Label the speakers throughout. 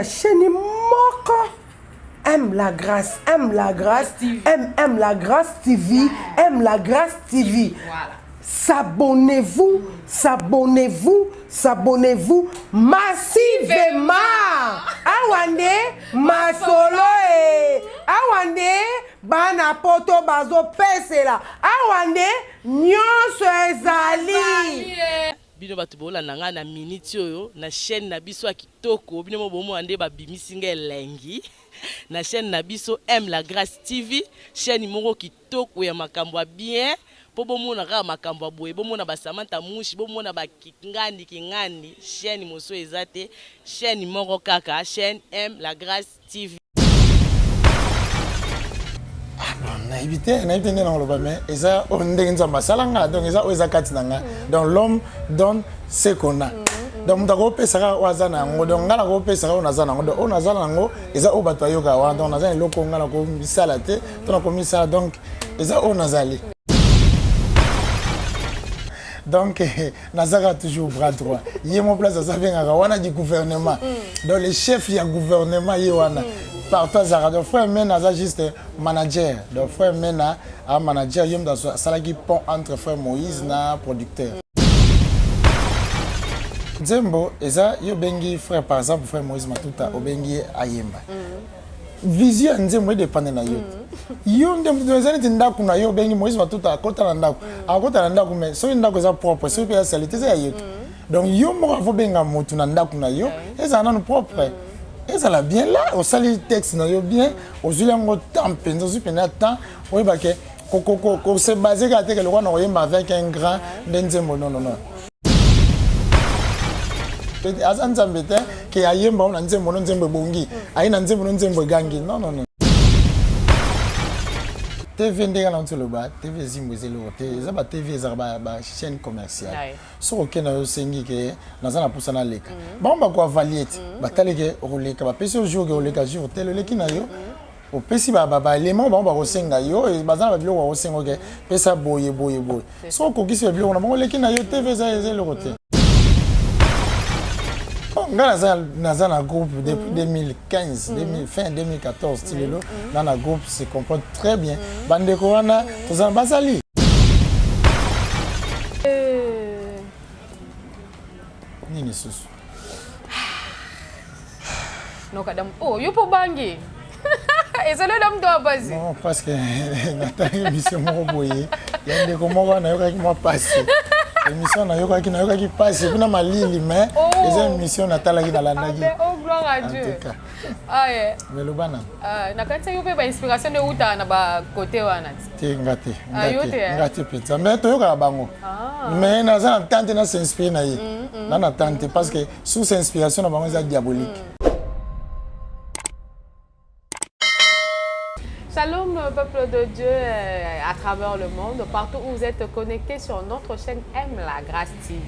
Speaker 1: Chaîne moko aime la grâce, aime la grâce, aime, aime la grâce TV, aime la grâce TV.
Speaker 2: Voilà.
Speaker 1: S'abonnez-vous, s'abonnez-vous, s'abonnez-vous massivement. Awa nde masolo e. Awa nde bana poto bazopesela. Awa nde nyonso ezali.
Speaker 3: Bino batu bolanda nga na minute oyo na chaine na biso ya kitoko bino moko bomona nde babimisi nga elengi na chaine na biso aime la grace TV chaine moko kitoko ya makambo ya bien po bomona kaka makambo ya boye bomona ba Samantha Mushi bomona ba kingandi kingandi chaine mosusu eza te chaine moko kaka chaine aime la grace TV.
Speaker 4: Ah bon, nayebi te nayebi te nde nakoloba mais eza oyo ndenge nzambe asala nga donc eza oyo eza kati na nga mm. donc l'homme donne ce qu'on a mm, mm. donc moto akopesa kaka oyo aza na yango donc nga nakopesa oyo naza na yango donc oyo naza na yango eza oyo bato bayokaka wana donc naza na eloko nga nakomisala te to nakomisala donc eza oyo nazali donc nazaka toujours bras droit ye mo place aza bengaka wana du gouvernement mm. donc le chef ya gouvernement ye wana mm. partout azalaka donc frère mena aza juste manager donc frère mena a manager ye moto asalaki pont entre frère moïse mm. na producteur nzembo eza yo obengi frère par exemple frère moïse matuta mm. obengi ye ayemba mm. Vision ya nzembo edepende na yo te. Mm. Yo nde moto eza neti ndako na yo obengi Moïse Matuta akota na ndako. Mm. Akota na ndako mais soki ndako eza propre, soki mpe ya salite eza ya yo te. Mm. Donc yo moko afo benga motu na ndako na yo ezala nanu propre. Ezala bien là, osali texte na yo bien, ozwi yango temps mpenza, ozwi mpenza temps oyeba ke ko se baser kaka te ke lokola na koyemba avec un grand nde nzembo non non non. Aza nzambe te ke ayemba na nzembo no nzembo ebongi aye na nzembo no nzembo egangi non non non. TV ndenge na nti loba TV zimbo eza eloko te eza ba TV ezaka ba chaîne commerciale soki okende yo osengi ke naza na mposa naleka mm. bango bakoavalie te mm. batali ke okoleka bapesi yo jour ke oleka jour tel oleki na yo mm. Opesi ba ba element bango bakosenga yo baza na ba biloko bakosenga oke pesa boye boye boye soki okokisi ba biloko na bango oleki na yo TV eza eza eloko te. Nga naza naza na groupe depuis 2015 mm. fin 2014 ti lelo mm. na na groupe se comprend très bien mm. bandeko wana tozala bazali euh. nini susu
Speaker 2: Noka dam oh yo po bangi. Ezali dam to pasi.
Speaker 4: Non parce que natangi émission moko boye ya ndeko moko nayokaki mwa pasi. Émission nayokaki nayokaki pasi kuna malili mais oh. eza émission natalaki nalandaki.
Speaker 2: Ah, oh gloire à Dieu. Ah yeah.
Speaker 4: Mais loba na.
Speaker 2: Ah nakanisa yo pe ba inspiration nde uta na ba côté wana.
Speaker 4: Te nga te. Ah, nga te. Eh? Nga te penza mais toyokaka bango. Ah. Mais naza na temps te na s'inspirer na ye. Mm, mm. Na na temps te parce que source inspiration na bango eza diabolique.
Speaker 2: Mm. Shalom, peuple de Dieu euh, à travers le monde, partout où vous êtes connectés sur notre chaîne M La Grâce TV.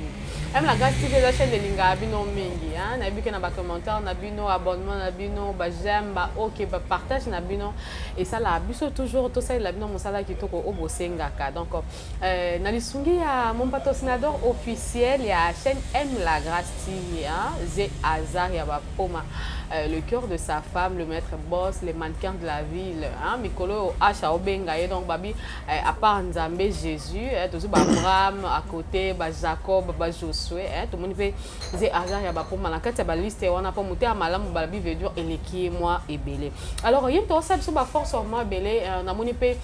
Speaker 2: M La Grâce TV, la chaîne de Linga Bino Mingi. Hein? Na bino na ba commentaire, na bino abonnement, na bino ba j'aime, ba ok, ba partage na bino. Et ça la biso toujours tout ça la bino musala kitoko obosengaka. Donc Euh, na lisungi ya mon patrocinador officiel ya chaîne M La Grâce TV, hein, Zé Hazard ya Bapoma, euh, le cœur de sa femme, le maître boss, le mannequin de la ville, hein, mikolo H obenga ye donc babi euh, à part Nzambe Jésus, hein, tozo ba Abraham à côté, ba Jacob, ba Josué, hein, tout le monde fait Zé Hazard ya Bapoma na kati ya ba liste wana po moto ya malamu balabi veut dire eleki moi ebele. Alors ye to sa biso ba force moi ebele euh, namoni pe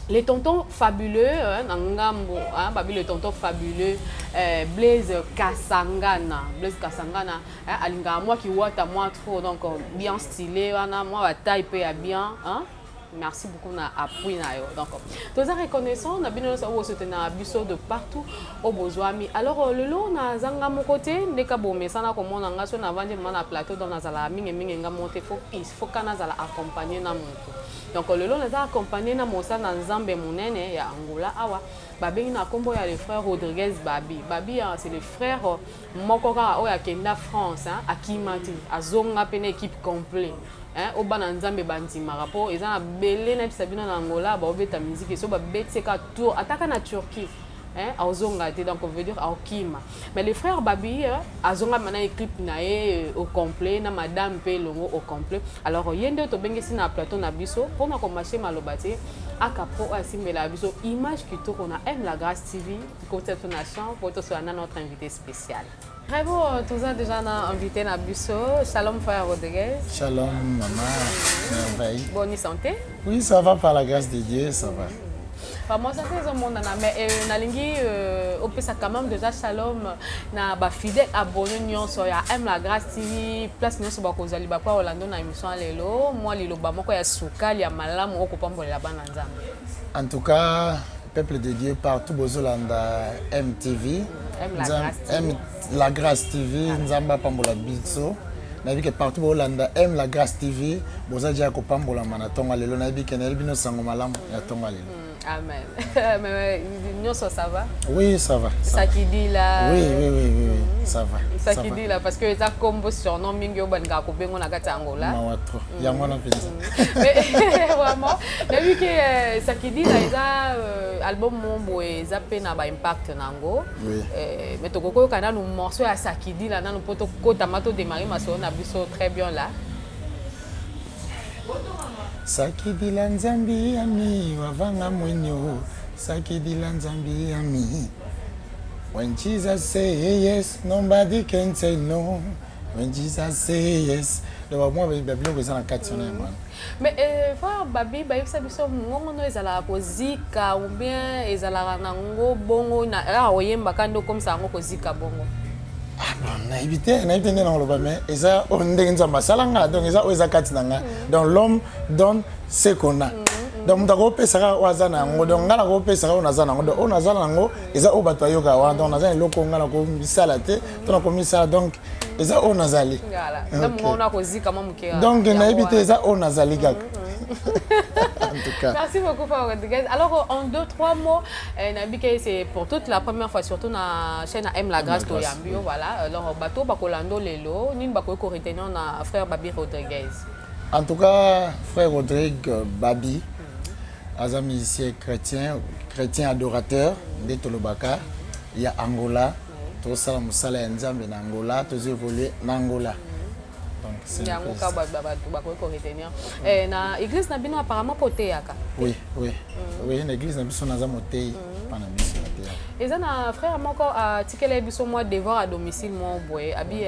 Speaker 2: Les tontons fabuleux hein, na ngambo hein, babi le tonton fabuleux euh, Blaise Kasangana Blaise Kasangana hein, alingaka mwa kiwata mwa trop donc euh, bien stylé wana mwa ba taille pe ya bien hein merci beaucoup na appui na yo donc toza reconnaissant na bino nyonso oyo bosoutenaka biso de partout oyo bozwami alors euh, lelo naza nga moko te ndeka bomesana komona nga so navandi mama na plateau donc nazalaka mingimingi nga moko te faut ka nazala accompagne na moto Donc lelo naza accompagner na mosali na Nzambe munene ya Angola awa babengi na kombo ya le frère Rodriguez Babi. Babi c'est le frère moko kaka oyo akenda France hein, akima te azonga pe na équipe complet hein, oyo bana Nzambe bandimaka po eza na bele na bisa bino na Angola baobeta musique so babeti ka tour ataka na Turquie. Hein, azonga te, donc on veut dire aokima. Mais le frère Babi azonga mana équipe na ye au complet, na madame pe longo au complet. Alors ye nde tobengisi na plateau na biso mpona komashe maloba te, aka pro asimbela biso image kitoko na M La Grâce TV, kota biso na champ po tosola na notre invité spécial. Bravo, toza déjà na invité na biso. Shalom, frère Rodriguez.
Speaker 4: Shalom, maman. Merveille.
Speaker 2: Bonne santé.
Speaker 4: Oui, ça va, par la grâce de Dieu, ça va.
Speaker 2: Vraiment, santé ezomonana, mais nalingi opesa quand même déjà shalom na bafidèle abonné nyonso ya M La Grâce TV, place nyonso bakozali bakwa olando na émission ya lelo, mwa liloba moko ya sukali ya malamu okopambolela bana Nzambe.
Speaker 4: En tout cas, peuple de Dieu partout bozolanda MTV,
Speaker 2: M La Grâce TV.
Speaker 4: M La Grâce TV, Nzambe apambola biso. Nayebi ke partout bolanda M La Grâce TV, boza dia kopambolama na ntongo ya lelo. Nayebi ke nayebi bino sango malamu ya ntongo ya lelo.
Speaker 2: Amen. Mais nyonso ça va?
Speaker 4: Oui, ça va, ça va.
Speaker 2: Sakidila.
Speaker 4: Oui, ça va, ça va.
Speaker 2: Sakidila, parce que eza kombo, surnom mingi oyo balingaka kobengo na kati ya Angola.
Speaker 4: Mawa trop, yango wana mpenza.
Speaker 2: Mais vraiment, nayebi ke Sakidila eza album mo boye eza mpe na baimpact na yango. Mais tokoki koyoka nanu morceau ya Sakidila nanu mpo tokotama, todémarre masolo na biso très bien là.
Speaker 4: Sakidila Nzambi yami wavanga mwenyo, sakidila Nzambi yami. When Jesus say yes, nobody can say no. When Jesus say yes. Donc mwa babiloko eza na kati wana, yango wana.
Speaker 2: Mais frère Babi, bayebisa biso mongongo no ezalaka kozika ou bien ezalaka nango bongo na kaka oyembaka nde okomisa yango kozika bongo?
Speaker 4: Ah bon, nayebi te nde nakoloba, mais eza oyo ndenge Nzambe asala nga. Donc eza oyo eza kati na nga. Donc l'homme donne ce qu'on a. Donc moto akopesaka oyo aza na yango. Donc nga nakopesaka oyo naza na yango. Donc oyo naza na yango eza oyo bato bayokaka wana. Donc naza na eloko oyo nga nakomisala te to nakomisala. Donc eza oyo nazali.
Speaker 2: Voilà, na mongongo na kozika mwa moke.
Speaker 4: Donc
Speaker 2: yango
Speaker 4: nayebi te,
Speaker 2: wana.
Speaker 4: Eza oyo nazali kaka, en tout cas.
Speaker 2: Merci beaucoup, Frère Rodriguez. Alors, en deux, trois mots, nayebi ke c'est pour toute la première fois, surtout na chaîne M La Grâce,
Speaker 4: La Grâce,
Speaker 2: Toyambi, voilà. Alors, bato bakolando lelo, nini bakoki koretenir na frère Babi Rodriguez?
Speaker 4: En tout cas, frère Rodrigue Babi aza musicien chrétien, chrétien adorateur nde tolobaka ya Angola. Tosala mosala ya Nzambe na Angola, tozo évolue na Angola. Donc c'est un
Speaker 2: Yango
Speaker 4: peu
Speaker 2: ka
Speaker 4: ça.
Speaker 2: bato bakoki koretenir. Na église na bino apparemment po oteyaka.
Speaker 4: Oui, na église na biso naza motei mpa na biso nateyaka.
Speaker 2: Eza na frère moko atikela biso mwa devoir à domicile moko boye, abi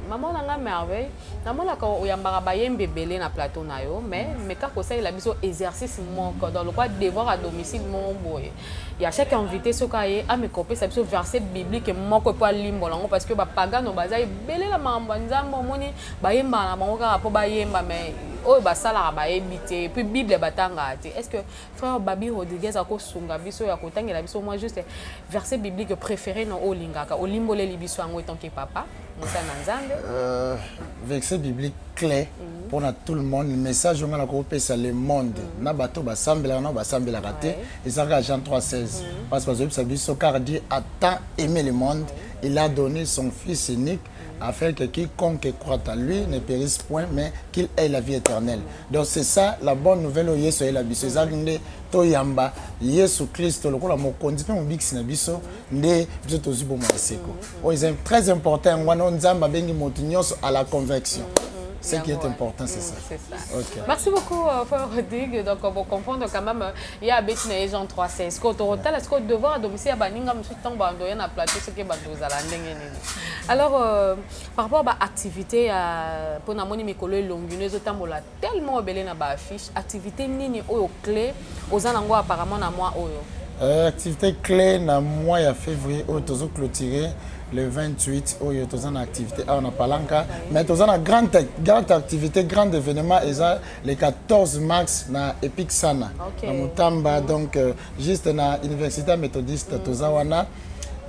Speaker 2: mama na nga Merveille, namonaka oyambaka bayembi ebele na plateau na yo, mais meka kosalela biso exercice moko, donc lokwa devoir à domicile moko boye ya chaque invité, soki aye ameka kopesa biso verset biblique moko epo alimbola yango, parce que bapagano baza ebele na makambo ya Nzambe. Omoni, bayembaka na bango kaka mpo bayemba, mais oyo basalaka bayebi te, puis Bible batangaka te. Est ce que frère Babi Rodriguez akosunga biso ya kotangela biso mwa juste verset biblique préféré na oyo olingaka, olimboleli biso yango etant que papa, mosala na Nzambe?
Speaker 4: Verset biblique clé mpona tout le monde, message oyo nga na kopesa le monde na bato basambelaka na basambelaka te, eza kaka Jean 3 16, parce que bazoyebisa biso: car Dieu a tant aimé le monde, il a donné son fils unique afin que quiconque croit à lui ne périsse point, mais qu'il ait la vie éternelle. Donc c'est ça la bonne nouvelle oyo Yesu ayela biso. Ezalaki nde toyamba Yesu Kristo lokola mokonzi mpe mobikisi na biso, nde biso tozwi bomoi ya seko. Oyo eza très important, yango wana oyo Nzambe abengi moto nyonso à la conversion. Ce qui est important, c'est ça.
Speaker 2: C'est ça.
Speaker 4: Ok.
Speaker 2: Merci beaucoup, frère Rodrigue. Donc, vous comprendre quand même, il y a beti na Jean 3 16. Ko to tala ce que devoir à domicile ya baninga musu tango bando ya na plateau, ce que bando zala ndenge nini. Alors par rapport ba activité ya pona moni mikolo elongi no ezotambola tellement ebele na ba affiche, activité nini oyo clé oza nango apparemment na mois oyo?
Speaker 4: Activité clé na mois ya février oyo tozo clôturer le 28 oyo, toza na activité awa na Palanka, mais toza na grande, grande activité, grand événement, eza le 14 mars na Epic Sana na Mutamba, donc juste na université méthodiste. Toza wana,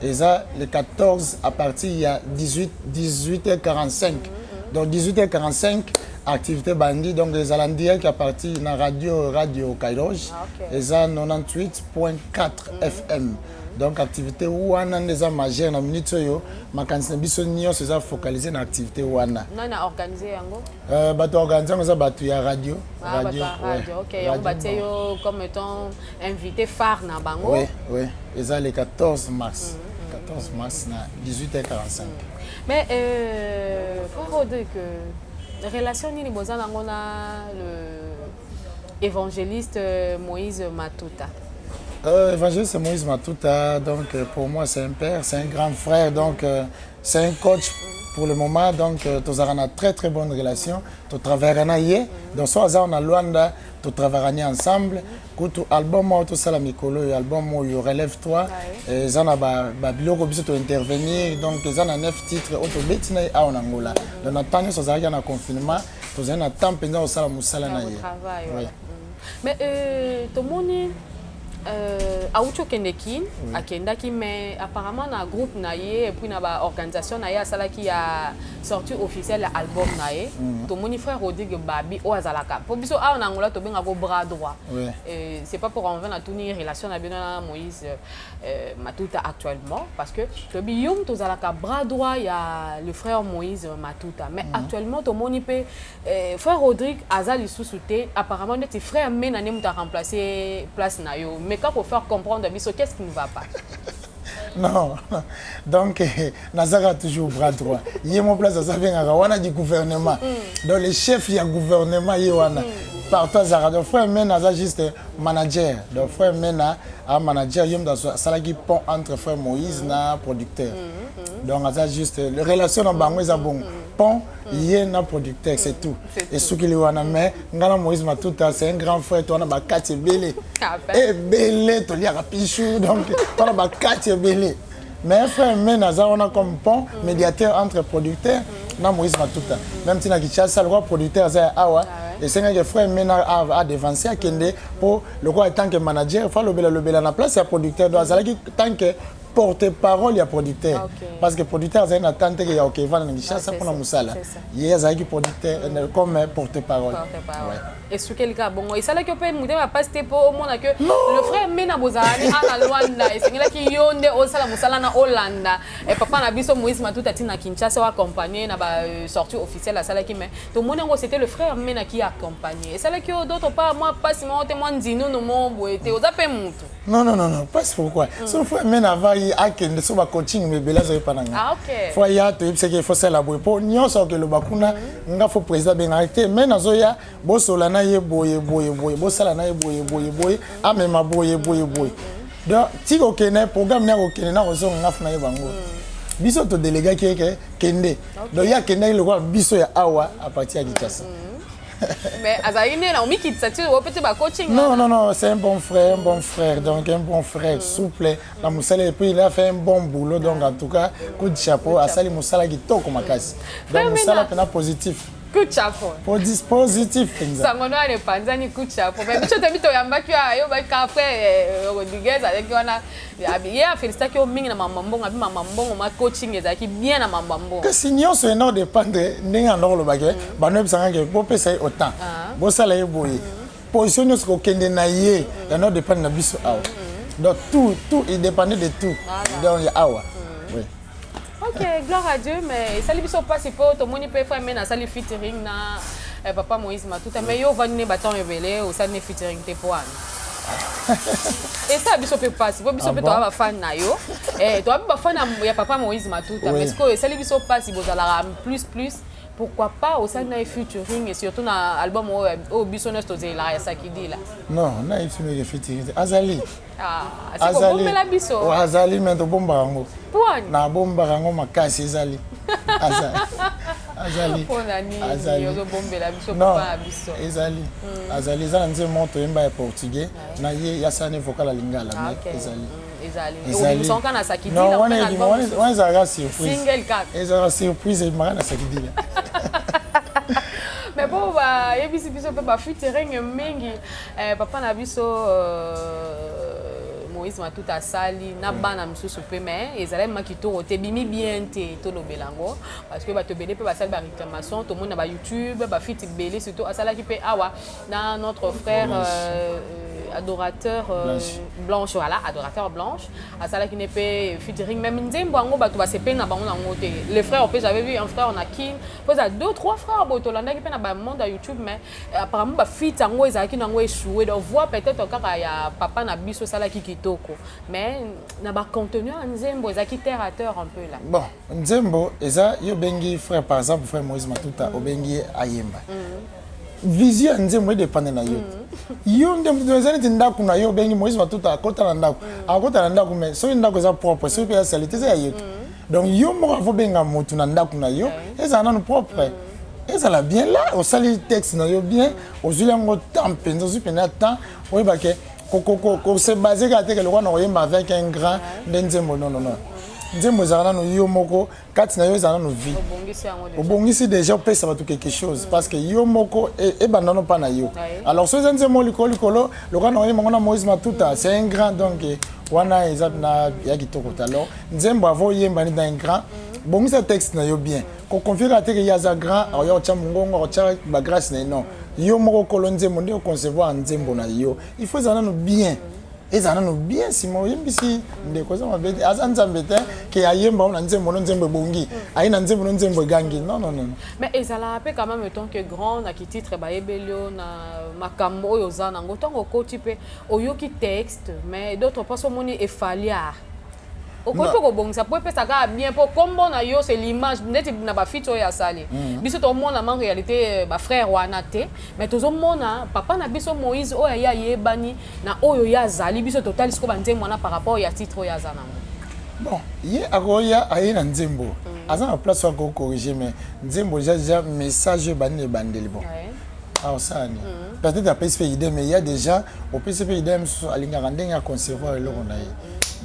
Speaker 4: eza le 14 à partir ya 18 18h45. Donc 18h45. Activité bandi donc ezala en direct à partir na radio radio Kairos ah, okay. eza 98.4 mm. FM mm. donc activité wana nde eza majeure na minute oyo makanisi na biso nyonso eza focalisé na activité wana.
Speaker 2: Nani a organiser yango?
Speaker 4: Euh, bato organise yango eza bato ya radio.
Speaker 2: Ah, radio, radio. Ok, yango batie yo comme étant invité phare na bango.
Speaker 4: Oui, oui, eza le 14 mars. Mm -hmm. 14 mars na 18h45. Mm.
Speaker 2: Mais euh, frère Rodrigue, euh, relation nini boza nango na le évangéliste euh, Moïse Matuta?
Speaker 4: Euh, évangéliste Moïse Matuta, donc euh, pour moi c'est un père, c'est un grand frère, donc euh, c'est un coach pour le moment, donc euh, tozalaka na très très bonne relation, totravaillaka na ye, donc so aza na Luanda, totravaillaka ensemble, kutu album oyo tosala mikolo oyo, album oyo relève toi, eza na babiloko biso tointervenir, donc eza na 9 titres oyo tobeti na ye awa na Angola, donc na temps nyonso azalaki na confinement, tozali na temps mpenza kosala mosala na ye.
Speaker 2: Ouais. Mais euh, tomoni euh, awuti okende kin oui. Akendaki mais apparemment na groupe na ye et puis na baorganisation na ye asalaki ya sortie officielle ya album na ye mm. Tomoni frère Rodrigue Babi oyo azalaka mpo biso awa na Angola tobengako bras droit
Speaker 4: oui.
Speaker 2: Euh, c'est pas pour envers natuni relation na bino na Moïse euh, Matuta actuellement parce que toyebi yo moto ozalaka bras droit ya le frère Moïse Matuta mais mm -hmm. actuellement tomoni mpe Eh, frère Rodrigue aza lisusu te apparemment neti frère Mena nde moto a remplacer place na yo mais kaka faire comprendre biso qu'est-ce qui ne va pas.
Speaker 4: Non, donc eh, nazaka toujours bras droit ye mo place aza bengaka wana du gouvernement mm. Donc le chef ya gouvernement ye wana mm. Partout azalaka donc frère Mena aza juste manager, donc frère Mena a manager ye moto asalaki pont entre frère Moïse mm. na producteur mm. Mm. Donc aza juste relation na bango eza bongo mm. Pont ye na producteur, c'est tout, esukili wana. Mais nga na Moïse Matuta, c'est un grand frère, towana bakati ebele ebele, toliaka pichou, donc towana bakati ebele. Mais frère Mena aza wana comme pont médiateur entre producteur na Moïse Matuta. Même ntina Kinshasa, lokola producteur aza ya awa, esengaki frère Mena adevancer akende mpo lokola tant que manager faut alobela lobela na place ya producteur. Donc azalaki tant que porte-parole ya producteur
Speaker 2: Ah, ok.
Speaker 4: Parce que producteur azali na temps teke ya okevanda na Kinshasa
Speaker 2: c'est
Speaker 4: mpona
Speaker 2: ça,
Speaker 4: mosala.
Speaker 2: C'est ça.
Speaker 4: Ye azalaki producteur comme porte-parole.
Speaker 2: Porte-parole.
Speaker 4: Ouais.
Speaker 2: Esukeli kaka bongo esalaki yo mpe motema pasi te mpo omona ke le frère Mena bozalani ana Lwanda esengelaki yo nde osala mosala na olanda eh, papa na biso Moïse Matuta ntina Kinshasa oaccompagne na basortie officielle asalaki mais tomoni yango c'était le frère Mena qui accompagne esalaki yo d'autre part mwa pasi moko te mwa nzinunu mo boye te oza mpe mutu.
Speaker 4: Non, non, non, non, passe pourquoi mm. So frère Mena ava ye akende so bacoaching mebele azoyepa na nga
Speaker 2: Ah, ok.
Speaker 4: Fo aya toyebisaki ye fosala boye mpo nyonso akeloba kuna mm. Nga fo président abengaka te me nazoya bosola na ye boye boye boye bosala na ye boye boye boye amema boye boye boye. Donc ti kokende programme na kokende na kozonga nga fo na ye bango biso todelegaki ye ke kende. Donc ye akendaki lokola biso ya awa à partir ya Kinshasa.
Speaker 2: Mais azalaki nde na omikitisa ti ope te bacoaching.
Speaker 4: Non, non, non, c'est un bon frère, un bon frère, donc un bon frère, souple, na mosala, et puis il a fait un bon boulot, donc en tout cas, coup de chapeau, asali mosala kitoko makasi. Donc
Speaker 2: Frère
Speaker 4: mosala
Speaker 2: Mena.
Speaker 4: pena positif.
Speaker 2: Coup de chapeau.
Speaker 4: Positif penza.
Speaker 2: Sango no wana epanzani coup de chapeau mais biso toyebi toyambaki yo yo baka après Rodriguez azalaki wana ye afélicitaki yo mingi na mama mbongo abi mama mbongo ma coaching ezalaki bien na mama mbongo.
Speaker 4: Kasi nyonso ena odépendre ndenge ando kolobake bano yebisanga ke bopesa ye autant bosala ye boye position nyonso kokende na ye yana odépendre na biso awa. Donc tout, tout, il dépendait de tout. Donc ya awa, oui.
Speaker 2: Ok, gloire à Dieu, mais esali biso mpasi mpo tomoni mpe frère Mena asali featuring na eh, papa Moïse Matuta mais yo ovandi ne batemps ebele osali ne featuring te mpo wana esala biso mpe mpasi mpo biso
Speaker 4: Ah
Speaker 2: mpe
Speaker 4: bon?
Speaker 2: toza bafan na yo eh, toza mpe bafan ya papa Moïse Matuta
Speaker 4: Oui.
Speaker 2: mais sikoyo esali biso mpasi bozalaka plus plus pourquoi pas osali na ye featuring et surtout na album oyo oyo biso nyonso tozelelaka ya Sakidila.
Speaker 4: Non, nayebisi meke featuring te azali.
Speaker 2: Ah, sikobombela biso.
Speaker 4: Oh, azali me tobombaka yango.
Speaker 2: Pwani
Speaker 4: Nabombaka yango makasi ezali azali.
Speaker 2: Mpona nini
Speaker 4: Azali.
Speaker 2: ozobombela biso
Speaker 4: Non,
Speaker 2: papa na biso?
Speaker 4: Ezali azali eza na nzembo moko toyemba ya portugais na ye yasala ne vocal ya lingala
Speaker 2: Ah,
Speaker 4: mais
Speaker 2: ok.
Speaker 4: ezali.
Speaker 2: Ezali
Speaker 4: Ezali.
Speaker 2: obimisa kaka na Sakidila
Speaker 4: Non, wana
Speaker 2: mpe na
Speaker 4: ebima
Speaker 2: album
Speaker 4: wana wana ezalaka surprise.
Speaker 2: Single kaka.
Speaker 4: Ezalaka surprise ebimaka na Sakidila.
Speaker 2: Mais mpo bayebisi biso mpe bafeaturing mingi eh, papa na biso euh, Moïse Matuta asali na bana misusu mpe, mais ezalaki ma kitoko te, ebimi bien te. Tolobela yango parce que bato ebele mpe basali ba réclamation. Tomoni na ba YouTube ba feat ebele, surtout asalaki mpe awa na notre frère adorateur
Speaker 4: Blanche.
Speaker 2: Blanche, voilà, adorateur Blanche asalaki ne mpe featuring. Même nzembo yango, bato basepeli na bango nango te. Le frère mpe, j'avais vu un frère na Kin mpo eza deux trois frères boye tolandaki mpe na bamonde ya YouTube, mais apparemment ba feat yango ezalaki nango échoué. Donc voix peut-être kaka ya papa na biso esalaki kitoko, mais na bacontenu ya nzembo ezalaki terre à terre un peu là.
Speaker 4: Bon, nzembo eza, yo obengi frère, par exemple frère Moïse Matuta, obengi ye ayemba. Vision ya nzembo edépendre na yo te. Yo nde moto, eza neti ndako na yo, obengi Moïse Matuta akota na ndako, akota na ndako, mais soki ndako eza propre, soki mpe eza saleté, eza ya ye te. Donc yo moko afobenga motu na ndako na yo, ezala nanu propre, ezala bien. La osali texte na yo bien, ozwi yango temps mpenza, ozwi mpenza temps oyebake kose baser kaka te ke lokwa na koyemba avec un grand nde nzembo. Non, non, non, nzembo ezalaka nanu yo moko, kati na yo ezala nanu vie.
Speaker 2: Obongisi yango déjà.
Speaker 4: Obongisi déjà, opesa bato quelque chose parce que yo moko ebanda no mpa na yo. Alors so eza nzembo likolo likolo lokola na oyemba ngo na Moïse Matuta, c'est un grand, donc wana eza na ya kitoko te. Alors nzembo avo oyemba neti na un grand, bongisa texte na yo bien. Koconfier kaka te ke ye aza grand, akoya kotya mongongo, akotya bagrâce na ye. Non, yo moko kolo nzembo nde oconcevoir nzembo na yo, il faut ezala nano bien, ezala nano bien. Nsima oyembisi ndeko, eza mabe te, aza nzambe te ke ayemba ngo na nzembo no nzembo ebongi, aye na nzembo no nzembo egangi. Non, non, non.
Speaker 2: Mais ezalaka mpe quand même, tant que grand na kititre bayebeli yo na makambo oyo oza nango, ntango okoti mpe oyoki texte, mais d'autre part omoni efaliar, okoki mpe kobongisa mpo epesa kaka bien, mpo kombo na yo, c'est l'image. Neti na bafeat oyo asali, biso tomona ma réalité bafrère wana te, mais tozomona papa na biso Moïse oyo aye ayebani na oyo ye azali. Biso totali sikoyo banzembo wana par rapport ya titre oyo aza nango.
Speaker 4: Bon, ye akoya, aye na nzembo, aza na place oyo akocorriger, mais nzembo déjà message oyo ebandi na ebandeli, bon, aosala nini? Peut-être apesi mpe idée, mais il y a déjà opesi mpe idée mosusu, alingaka ndenge ya concevoir eloko na ye,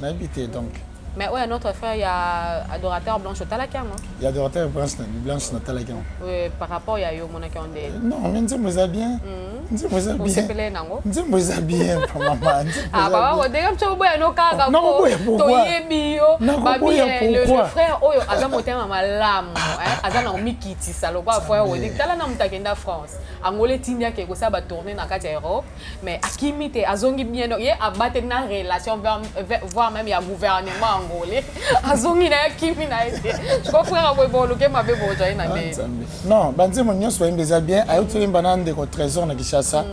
Speaker 4: nayebi te. Donc
Speaker 2: Mais oyo notre frère ya adorateur Blanche, otalaki yango?
Speaker 4: Ya adorateur Blanche, na Blanche natalaki yango.
Speaker 2: Par rapport ya yo, omonaki yango nde?
Speaker 4: Non, mais nzembo eza bien, nzembo eza bien.
Speaker 2: Osepele nango?
Speaker 4: Nzembo eza bien, mama, nzembo
Speaker 2: Ah,
Speaker 4: eza
Speaker 2: papa
Speaker 4: bien.
Speaker 2: Rodrigue, mso oboya no kaka po
Speaker 4: Nakoboya pourquoi?
Speaker 2: Toyebi yo
Speaker 4: Nakoboya
Speaker 2: babi le
Speaker 4: pourquoi?
Speaker 2: frère oyo aza motema malamu, hein, aza na komikitisa lokola frère Rodrigue. Tala na moto akenda France, Angola etindi ake kosala batournée na kati ya Europe, mais akimi te, azongi bien. Donc ye abateli na relation voire même ya gouvernement angolais, azongi na ye, akimi na ye te. Je crois frère boye boluke mabe bozwa ye na
Speaker 4: Ah,
Speaker 2: nde.
Speaker 4: Nzambe. Non, banzembo nyonso bayembi eza bien. Ayoti oyemba na ndeko Trésor na Kinshasa,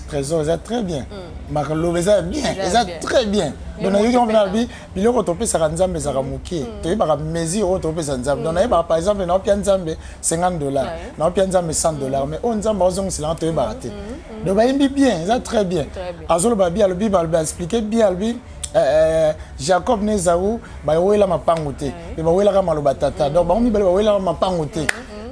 Speaker 4: Trésor eza très bien, makaloba eza bien.
Speaker 2: Eza
Speaker 4: Eza
Speaker 2: bien.
Speaker 4: très bien. Donc nayoki yango mpena bi biloko topesaka Nzambe ezalaka moke, toyebaka mesure oyo topesa Nzambe. Donc nayebaka, par exemple, naopia Nzambe 50 dollars, naopia Nzambe 100 dollars, mais oyo Nzambe azongiselanga toyebaka te. Donc bayembi bien, eza très bien.
Speaker 2: Très bien.
Speaker 4: Azoloba bien, alobi, balobi, expliqué bien, alobi Jacob na Ezau bawela mapango te, me bawelaka maloba tata. Donc bango mibale bawelaka mapango te.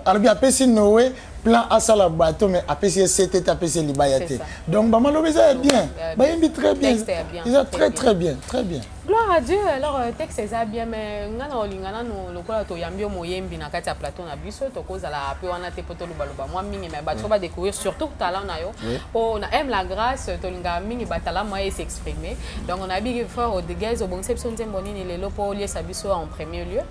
Speaker 4: Alobi apesi Noé plan asala bateau, mais apesi ye sete te, apesi ye libaya
Speaker 2: C'est
Speaker 4: te.
Speaker 2: ça.
Speaker 4: Donc bamaloba eza ya bien.
Speaker 2: Ya bien.
Speaker 4: Bayembi très bien.
Speaker 2: Texte ya bien.
Speaker 4: Eza
Speaker 2: Très
Speaker 4: très très bien, très bien.
Speaker 2: Gloire à Dieu. Alors texte eza bien, mais nga na olinga nanu lokola toyambi yo moyembi na kati ya plateau na biso, tokozala pe wana te po tolobaloba mwa mingi, mais bato badécouvrir surtout talent na yo, po na Aime la Grâce tolingaka mingi batalent mwa ye s'exprimer. Donc nayebi frère Rodriguez obongisa biso nzembo nini lelo mpo oliesa biso en premier lieu?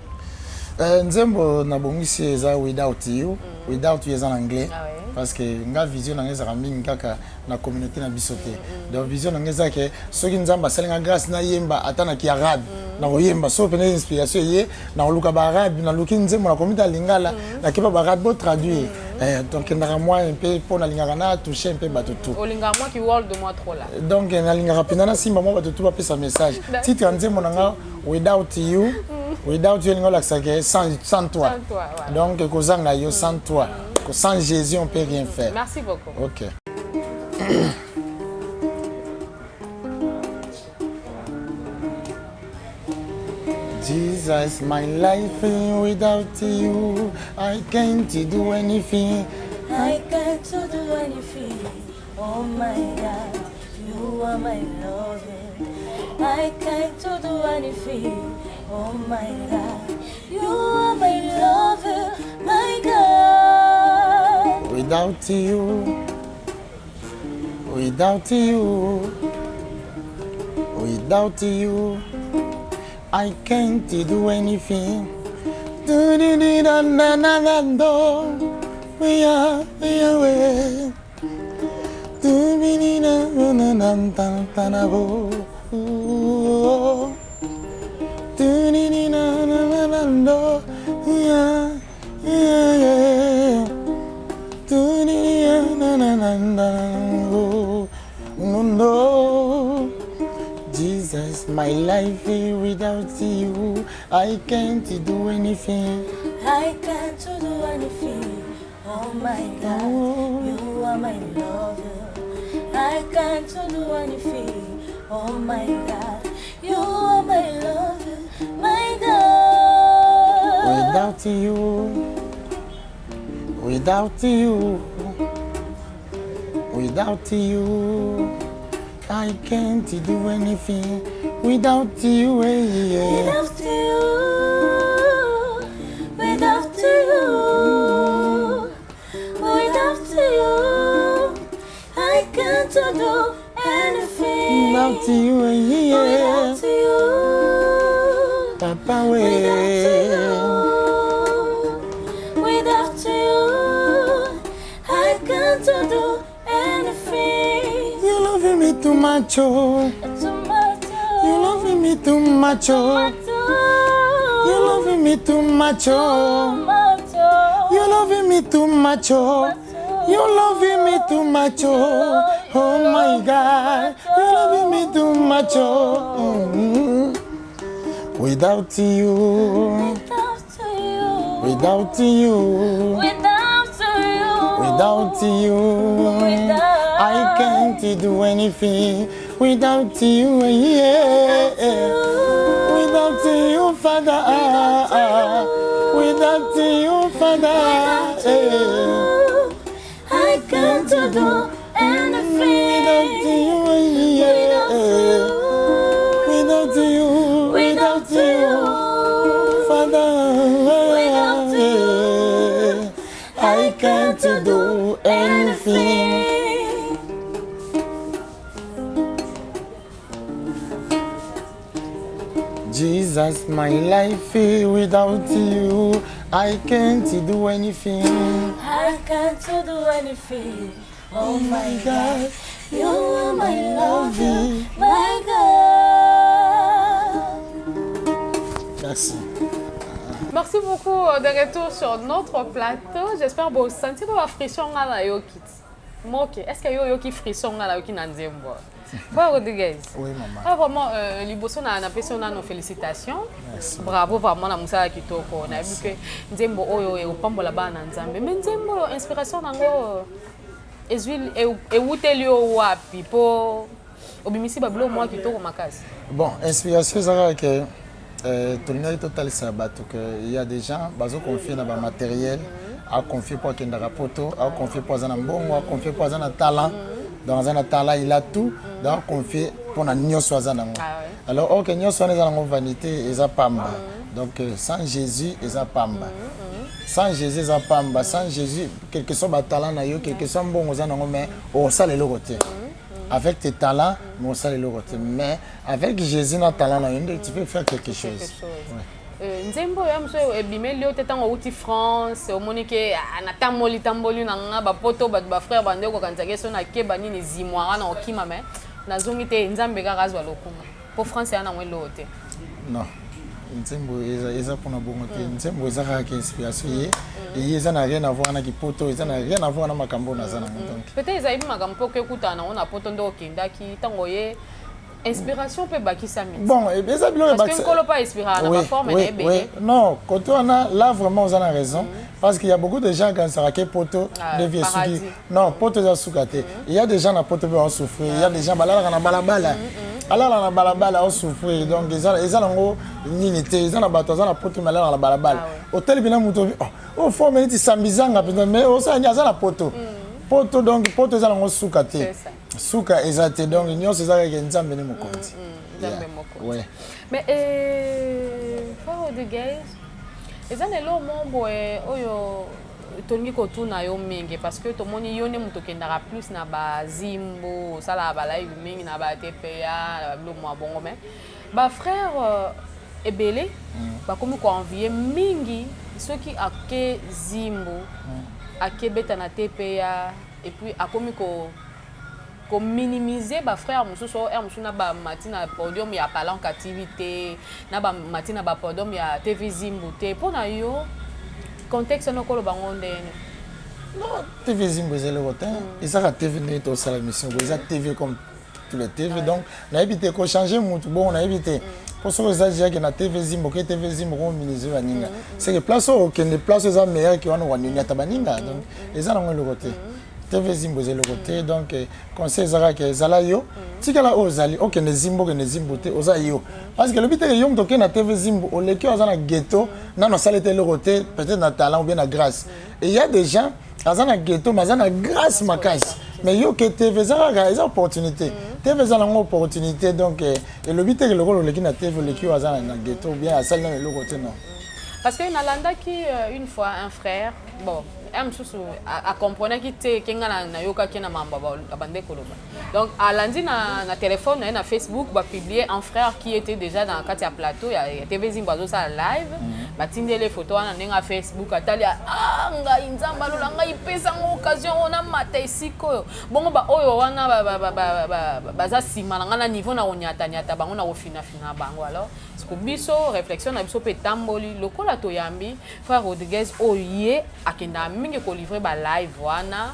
Speaker 4: Nzembo nabongisi eza Without You. Without You eza na anglais.
Speaker 2: Ah ouais.
Speaker 4: Parce que nga vision na nga ezalaka mingi kaka na communauté na biso te. Donc vision na nga eza ke soki Nzambe asali nga grâce nayemba ata na kiarabe, nakoyemba. Soki pene inspiration eye, nakoluka baarabe, naluki nzembo, nakomi ta lingala, nakepa baarabe botraduire. Donc kendaka mwa mpe mpo nalingaka na touche mpe bato tout.
Speaker 2: Olingaka mwa ki world mwa trop là.
Speaker 4: Donc nalingaka mpenza nasimba mwa bato tu, bapesa message. Titre ya nzembo na nga Without You. Without You elingi olakisa ke sans toi.
Speaker 2: Sans toi, voilà.
Speaker 4: Donc kozanga yo, sans toi, sans Jésus on peut rien faire.
Speaker 2: Merci beaucoup.
Speaker 4: Ok. Jesus, my life without you, I can't do anything.
Speaker 5: I can't do anything. Oh my God, you are my lover. I can't do anything. Oh my God, you are my lover, my God.
Speaker 4: Without you, without you, Without you, I can't do anything. Jesus, my life is without you, I can't do anything.
Speaker 5: I can't do anything. Oh my God, you are my lover. I can't do anything. Oh my God, you are my lover, my God.
Speaker 4: Without you, without you, without you, I can't do anything. Without you, eh, yeah.
Speaker 5: Without you, without you, without you, I can't do anything.
Speaker 4: Without you, eh, yeah.
Speaker 5: Without you,
Speaker 4: Papa,
Speaker 5: without
Speaker 4: we.
Speaker 5: you, without you, I can't do anything.
Speaker 4: You loving me too much, oh.
Speaker 5: Too much,
Speaker 4: You loving me too much, oh. You loving me too much, oh. You loving me too much, oh. You loving me too much, oh. Oh my God. You loving me too much, oh. Mm. Without you,
Speaker 5: Without you,
Speaker 4: without you,
Speaker 5: without you,
Speaker 4: without you, I can't do anything. Without you, yeah. Without you, Father. Without you, Father.
Speaker 5: Without you, I can't do anything.
Speaker 4: Without you, yeah. Without you,
Speaker 5: Without
Speaker 4: without you, Father.
Speaker 5: Without you,
Speaker 4: I can't do anything. Jesus, my life is without you, I can't do anything.
Speaker 5: I can't do anything. Oh my God, you are my lover, my God.
Speaker 4: Merci.
Speaker 2: Merci beaucoup euh, de retour sur notre plateau. J'espère que vous sentez que frisson nga na yoki. Moke, est-ce que yo yoki frisson nga na yoki na nzembo? Bon, Rodriguez.
Speaker 4: Oui, maman.
Speaker 2: Ah, vraiment, euh, liboso na napesi yo nano félicitations.
Speaker 4: Merci.
Speaker 2: Bravo vraiment na mosala kitoko. Nayebi ke nzembo oyo ekopambola bana na Nzambe. Mais nzembo oyo inspiration nango ezwi ewuteli yo wapi po obimisi babiloko mwa kitoko makasi.
Speaker 4: Bon, inspiration ezalaka ke euh, tolingaki totalisa bato ke il y a des gens bazoconfie na bamatériel aconfie mpo akendaka poto aconfie mpo aza na mbongo aconfie mpo aza na talent donc aza na talent il a tout donc aconfie mpo na nyonso aza nango
Speaker 2: Ah ouais.
Speaker 4: alors or ke nyonso wana eza nango vanité eza pamba donc euh, sans jésus eza pamba sans jésus eza pamba sans jésus quelque soit batalent na yo quelque soit mbongo oza nango mais okosala eloko te avec tes talents mais osala eloko te mais avec jésus na talent na yo nde tu peux faire quelque chose,
Speaker 2: quelque chose.
Speaker 4: Ouais.
Speaker 2: Euh, nzembo oyo ya mosu ebimeli yo te ntango outi france omoni ke ah, natamboli tamboli na nga bapoto bato bafrère bande kokanisaki so nakeba nini zimwaka na okima me nazongi te nzambe kaka azwa lokumu mpo france ya nango eloo te
Speaker 4: non nzembo eza eza mpona bongo te nzembo eza kaka ke inspiration ye eye eza na rien avoir na kipoto eza na rien avoir na makambo oyo naza nango donc
Speaker 2: peut-être ezali makambo mpo okekutana nango na poto nde okendaki ntango oye inspiration mpe ebakisami
Speaker 4: bon eh, eza biloko
Speaker 2: parce que
Speaker 4: ebakisa-
Speaker 2: nkolo mpe ainspiraka na
Speaker 4: Oui,
Speaker 2: baforme
Speaker 4: oui,
Speaker 2: na ebele
Speaker 4: oui. Non, côté wana, là vraiment vous avez raison. Parce qu'il y a beaucoup de gens qui sont poto
Speaker 2: Ah,
Speaker 4: de vie
Speaker 2: paradis.
Speaker 4: suki. Non, poto za suka te. Il y a des gens na poto pe souffrir. Il y a des gens balala na balabala. Alala na balabala on souffrir. Donc ils ont ils ont nini te, ils ont bato za na poto mais alala na balabala. Hôtel bina muto oh, oh faut minute sambizanga peut mais osa ni aza na poto. Poto donc poto za nango suka te.
Speaker 2: C'est ça.
Speaker 4: Suka eza te donc nyonso eza kaka nzambe ni mokonzi.
Speaker 2: Nzambe
Speaker 4: Yeah.
Speaker 2: mokonzi.
Speaker 4: Ouais.
Speaker 2: Mais euh, Frère Rodriguez, eza na eloko moko boye oyo Tolingi kotuna yo mingi parce que tomoni yo nde moto okendaka plus na bazimbu, osalaka balive mingi na ba TPA na babiloko mwa bongo, mais bafrère ebele bakomi koenvie mingi soki ake zimbu, akebeta na TPA et puis akomi ko kominimiser bafrère mosusu oyo mosusu na bamati na podium ya Palanka TV te, na bamati na bapodium ya TV Zimbu te. Mpo na yo, contexte wana okoloba ngo ndeni?
Speaker 4: Non, TV Zimbu eza eloko te. Ezaka TV ndenge tosala émission boye, eza TV comme tous les TV. Donc nayebi te kochange mutu bongo, nayebi te mpo soki eza jake na TV Zimbu, oke TV Zimbu kominimiser baninga, c'est que place oyo okende, place oyo eza meilleur ke wana, okanini ata baninga. Donc eza nango eloko te, TV Zimbu eza eloko te. Donc conseil eza kaka ezala yo, tikala oyo ozali, okende Zimbu, okende Zimbu te, oza yo. Parce que elobi teke yo moto okende na TV Zimbu oleki oyo aza na ghetto, nano asali te eloko te, peut-être na talent ou bien na grâce. Et il y a des gens aza na ghetto mais aza na grâce makasi. Mais yo ke TV, eza kaka, eza opportunité. TV eza nango opportunité. Donc elobi teke lokola oleki na TV, oleki oyo aza na ghetto ou bien asali nano eloko te, non.
Speaker 2: Parce que nalandaki une fois un frère, bon, un mosusu acomprenaki te ke nga nayokaki na mambo abande koloba. Donc alandi na téléphone na ye, na Facebook bapublie un frère qui était déjà dans kati ya plateau ya TV Zimbo, azosala live, batindeli photo wana ndenge ya Facebook. Atali: "Ah, ngai Nzambe alola ngai, pesango occasion oyo namata esika oyo bongo baoyo wana baza nsima na ngai na niveau na konyatanyata bango, na kofinafina bango." Alors siko biso, réflexion na biso mpe etamboli lokola toyambi frère Rodriguez oyo ye akendaka mingi kolivre balive wana.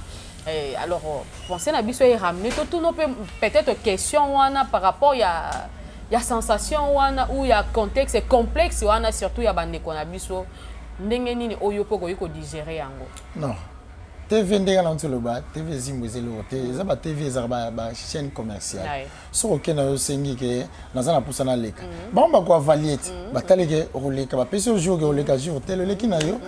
Speaker 2: Alors pensée na biso eramener totuna mpe peut-être question wana par rapport ya sensation wana ou ya contexte complexe wana, surtout ya bandeko na biso, ndenge nini oyo mpo okoki kodigérer yango?
Speaker 4: Non, TV, ndenge na nti oloba, TV Zimbu eza eloko te. Eza ba TV, ezalaka bachaîne commerciale. Soki okende, osengi ke naza na mposa naleka, bango bakoavalie te, batali ke okoleka, bapesi yo jour ke oleka jour tel, oleki na yo,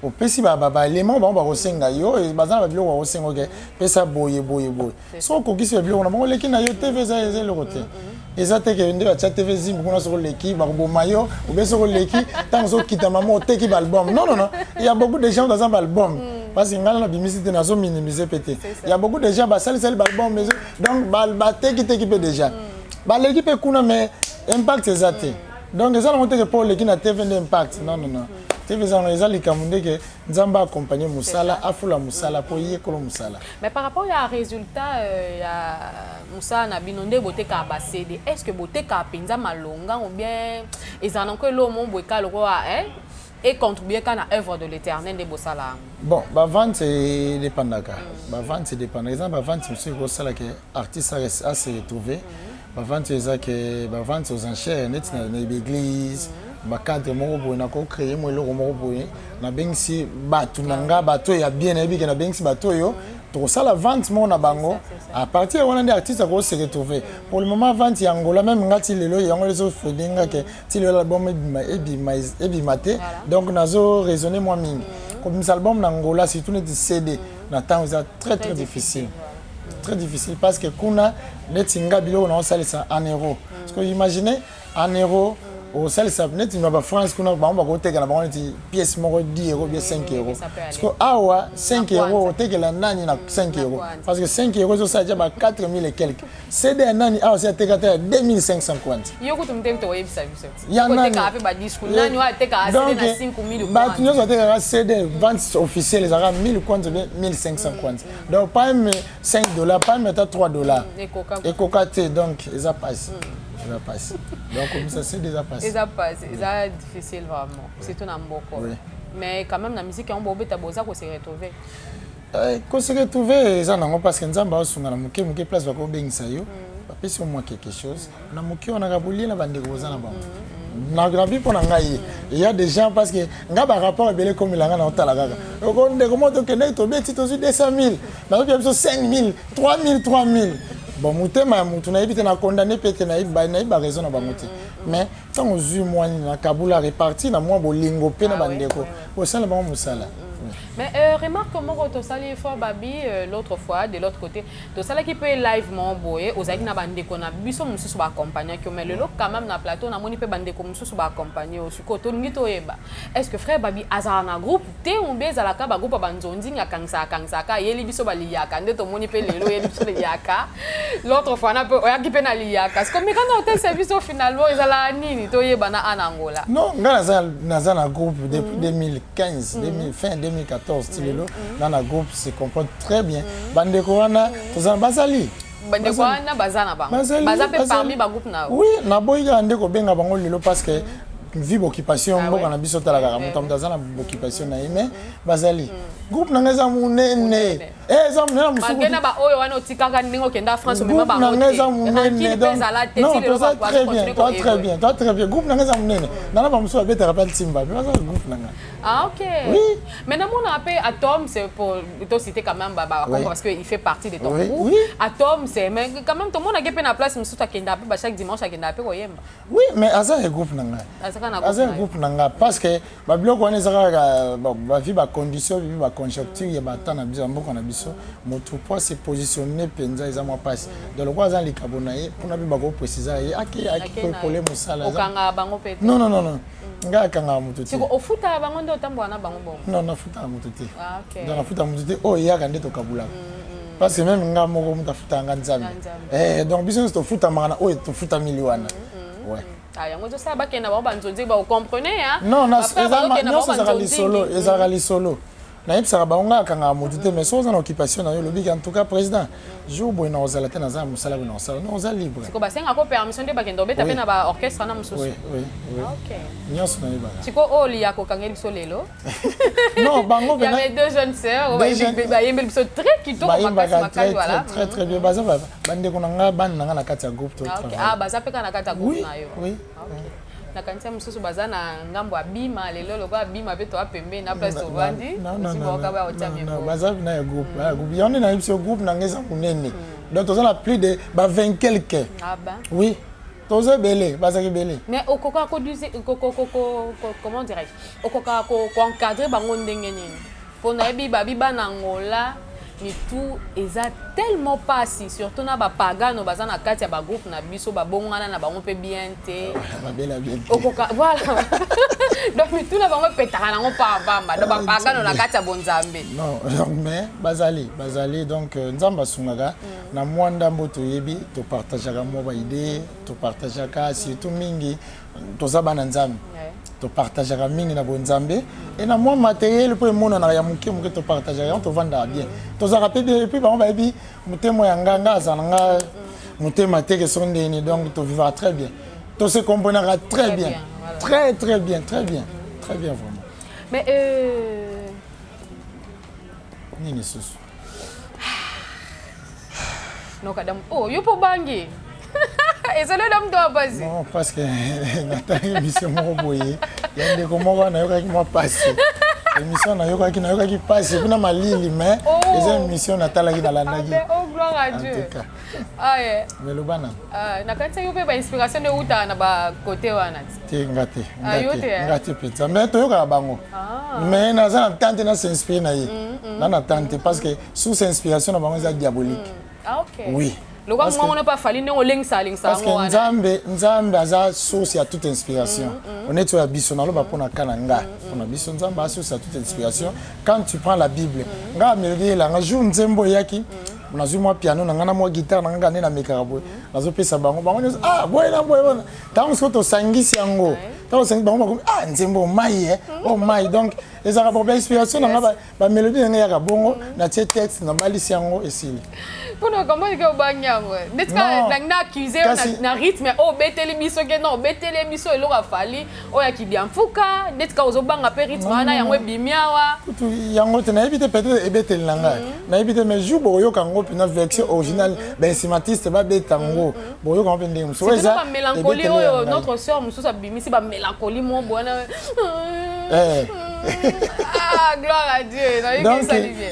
Speaker 4: opesi baélément bango bakosenga yo. Baza na babiloko bakosenga, oke pesa boye boye boye. Soki okokisi babiloko na bango, oleki na yo. TV eza eloko te. Eza te ke nde batya TV Zimbu kuna, soki oleki bakoboma yo, obe soki oleki ntango ozokita mama oteki baalbum. Non, non, non, il y a beaucoup de gens baza baalbum, parce que ngai nabimisi te, nazominimiser mpe te. Il y a beaucoup de gens basalisali baalbum, donc batekiteki mpe déjà, baleki mpe kuna, mais impact eza te. Donc eza nango teke mpo oleki na TV nde impact. Non, non, non, TV eza nango, eza likambo ndeke Nzambe accompagne mosala, afula mosala mpo ye kolo mosala.
Speaker 2: Mais par rapport ya résultat ya mosala na bino, nde botekaka ba CD, est ce que botekaka mpenza malonga ou bien ezala nango eloko mo boye kaka lokola econtribue kaka na œuvre de l'Éternel nde bosala yango?
Speaker 4: Bon, bavente edépendaka, bavente edépendaka. Eza na bavente mosusu ekosala ke artiste ase retrouver, bavente eza ke bavente aux enchères neti na baéglise, bacadre moko boye, nakocréer mo eloko moko boye, nabengisi bato na nga, bato oyo ya bien, nayebi ke nabengisi bato oyo, tokosala vente moko na bango. À partir wana nde artiste akose retrouver. Pour le moment, vente ya Angola, même nga ti lelo yango ezofrede nga ke ti lelo album ebima, ebima, ebima te. Donc nazo raisonner mwa mingi. Kobimisa album na Angola, surtout neti CD na ntango, eza très très difficile, très difficile, parce que kuna neti nga biloko naosalisa en euro. Parce que imaginez, en euro osalisa neti na bafrance kuna, bango bakoteka na bango neti pièce moko 10 euro, bien 5 euro. Parce que awa 5 euro, otekela nani na 5 euro? Parce que 5 euro ezosala tia ba 4000 et quelque. CD ya nani awa si ateka te ya 2500 kwanza?
Speaker 2: Yo kutu mte oyebisa biso. Ya nani? Otekaka mpe badisque, nani oyo atekaka CD na 5000?
Speaker 4: Bato nyonso batekaka CD, vente officielle ezalaka 1000 kwanza, bien 1500 kwanza. Donc pas même 5 dollars, pas même ata 3 dollars ekoka te. Donc eza pasi, eza pasi. Donc komisa CD eza pasi.
Speaker 2: Eza pasi, eza difficile vraiment, surtout na mboko. Mais quand même na musique yango bobeta, boza kose retrouver?
Speaker 4: Kose retrouver eza nango, parce que Nzambe aosunga na moke moke. Place bakobengisa yo, bapesi yo mwa quelque chose na moke wana, bolie na bandeko boza na bango. Nabi mpo na ngai, il y a des gens, parce que nga barapport ebele ekomela nga na otala kaka oko ndeko moko tokendeki, tobeti, tozwi 200 000, nazopia biso 5 000, 3 000, 3 000. Bon, motema ya motu nayebi te, na condamne mpe te, nayebi baraison na bango te. Mais ntango ozwi mwa nini na kabula, réparti na mwa bolingo mpe na bandeko, bosala bango mosala.
Speaker 2: Mais euh, remarque moko tosali fois babi euh, l'autre fois de l'autre côté tosalaki mpe live moko boye ozalaki na bandeko na biso mosusu baaccompagnaki yo, mais lelo quand même na plateau namoni mpe bandeko mosusu baaccompagne yo. Sikoyo tolingi toyeba, est ce que frère Babi azala na groupe te ou bien ezalaka bagroupe ya banzonzingi, akangisaka akangisaka, ayeli biso baliyaka nde tomoni mpe lelo oyeli biso liyaka, l'autre fois na mpe oyaki mpe na liyaka. Sikoyo mekana otelisa biso finalement ezalaka nini, toyeba na ana Angola.
Speaker 4: Non, nga naza na groupe depuis 2015, 2000, fin 2014 ti lelo na groupe, se comprend très bien. Bandeko wana toza bazali.
Speaker 2: Bandeko wana baza na bango, baza mpe parmi bagroupe na yo?
Speaker 4: Oui, naboyi kaka nde kobenga bango lelo parce que vu occupation mboka na biso, tala kaka moto moto aza na occupation na ye, mais bazali. Groupe na ngai eza monene, eza monene.
Speaker 2: Mosusu na baoyo wana otikaka ndenge okenda France, omema
Speaker 4: bango te. Eza monene. Non, toza très bien, toza très bien, toza très bien. Groupe na ngai eza monene, nana bamosusu babetaka mpe ntimba, mais baza groupe na ngai.
Speaker 2: Ah ok.
Speaker 4: Oui.
Speaker 2: Mais namona mpe Atom, c'est pour to citer quand même ba, ba, oui, parce que il fait partie de ton groupe. Atom, c'est, mais quand même tomonaki mpe na place mosusu akenda mpe ba chaque dimanche akenda mpe koyemba.
Speaker 4: Oui, mais aza ya groupe na ngai. Aza ya groupe na ngai parce que babiloko wana eza kaka bavi bacondition, bibi baconjoncture ya bata na biso ya mboka na biso. Moto po ase positionne mpenza eza mwa mpasi. Donc lokola aza na likabo na ye mpona mpe bakoprécisa ye ake akopole mosala.
Speaker 2: Okangaka bango mpe?
Speaker 4: Non, non, non, non, ngai akangaka moto te.
Speaker 2: Ofutaka bango nde otambola na bango bongo?
Speaker 4: Non, nafutaka moto te. Donc nafutaka moto te, oyo eyaka nde tokabulaka, parce que même nga moko moto afutaka nga Nzambe. Donc biso nyonso tofutamaka na oyo tofutamili wana, ouais.
Speaker 2: Ah, yango ezosala bakenda bango banzonzi, bakokomprene.
Speaker 4: Non, nyonso ezalaka lisolo, ezalaka lisolo. Nayebisaka bango ngai akangaka motu te, mais soki oza na occupation na yo, olobiki: "En tout cas président, jour boye na kozala te, naza na mosala boye na kosala." Non, oza libre.
Speaker 2: Siko basengaka permission nde bakenda obeta mpe na baorchestre na mosusu?
Speaker 4: Oui, nyonso nayebaka.
Speaker 2: Siko oyo liyaka okangeli biso lelo?
Speaker 4: Non, bango
Speaker 2: Il y avait deux jeunes sœurs bayembeli biso très kitoko makasi makasi, voilà.
Speaker 4: Très très bien. Baza bandeko na nga, bana na nga na kati ya groupe to.
Speaker 2: Ah, baza mpe kaka na kati ya groupe na yo?
Speaker 4: Oui.
Speaker 2: Nakanisi mosusu baza na ngambo ya bima lelo, lokola bima mpe toa pembeni na place tovandi.
Speaker 4: Baza na ya groupe, ya groupe yango nde nayebi biso. Groupe na nga eza monene, donc toza na plus de ba 20 quelque. Oui, toza ebele, bazalaki ebele.
Speaker 2: Mais okoka comment dirais-je, okoka koencadre bango ndenge nini? Mpo nayebi babi bana Angola mitu eza tellement pasi, surtout na bapagano baza na kati ya bagroupe na biso, babongwana na bango mpe bien te. Okoka, voilà, donc mitu na bango epetaka nango pambamba, donc bapagano na kati ya bonzambe.
Speaker 4: Non, mais bazali, bazali. Donc Nzambe asungaka na mwa ndambo toyebi, topartageaka mwa baidée, topartageaka surtout mingi. Toza bana Nzambe, topartageaka mingi na bonzambe e na mwa matériel mpo emonanaka ya moke moke, topartageaka yango, tovandaka bien, tozalaka mpe bien. Et puis bango bayebi motema ya nga, nga azala na nga motema teke so ndeni. Donc tovivaka très bien, tose comprenaka très bien, très très bien, très bien, très bien vraiment.
Speaker 2: Mais
Speaker 4: Nini susu?
Speaker 2: Nokadamu, oh, yo mpo bangi ezali oda moto wa pasi.
Speaker 4: Non, parce que natangi émission moko boye ya ndeko moko, nayokaki mwa pasi. Émission nayokaki pasi mpona malili, mais eza émission natalaki, nalandaki.
Speaker 2: Oh, gloire à Dieu. Ah,
Speaker 4: mais loba na.
Speaker 2: Nakanisi yo mpe bainspiration nde eutaka na bakote wana.
Speaker 4: Te, nga te, nga te mpenza, mais toyokaka bango. Mais naza na temps te na s'inspire na ye, na temps te, parce que source inspiration na bango eza diabolique. Oui.
Speaker 2: Lokwa mwa mpe afali ndenge olengisa alengisa.
Speaker 4: Parce que Nzambe, Nzambe aza source ya toute inspiration. Oneti oyo ya biso, naloba mpona ka na nga, mpona biso Nzambe aza source ya toute inspiration. Quand tu prends la Bible, nga mélodie elanga jour nzembo eyaki, nazwi mwa piano na nga na mwa guitare na nga nde namekaka boye, nazopesa bango, bango nyonso: "Ah, boye na boye wana." Ntango sikoyo tosangisi yango, ntango osangisi bango, bakomi: "Ah, nzembo mai e o mai." Donc ezalaka bon, bainspiration na nga, bamélodie na nga eyaka bongo, natie texte, nabalisi yango, esili.
Speaker 2: Mpona comprendre ke obangi yango ndeti kaka na accuse na rythme oyo obeteli biso ke non, obeteli biso eloko afali oyo akibia mfuka, ndeti kaka ozobanga mpe rythme wana yango ebimi awa.
Speaker 4: Kutu yango te, nayebi te, peut-être ebeteli na ngai, nayebi te. Mais jour bokoyoka yango mpena version originale, bainstrumentiste babeta yango, bokoyoka yango mpe ndenge mosusu.
Speaker 2: Eza bamélancolie oyo notre sœur mosusu abimisi, bamélancolie mo bwana. Ah, gloire à Dieu.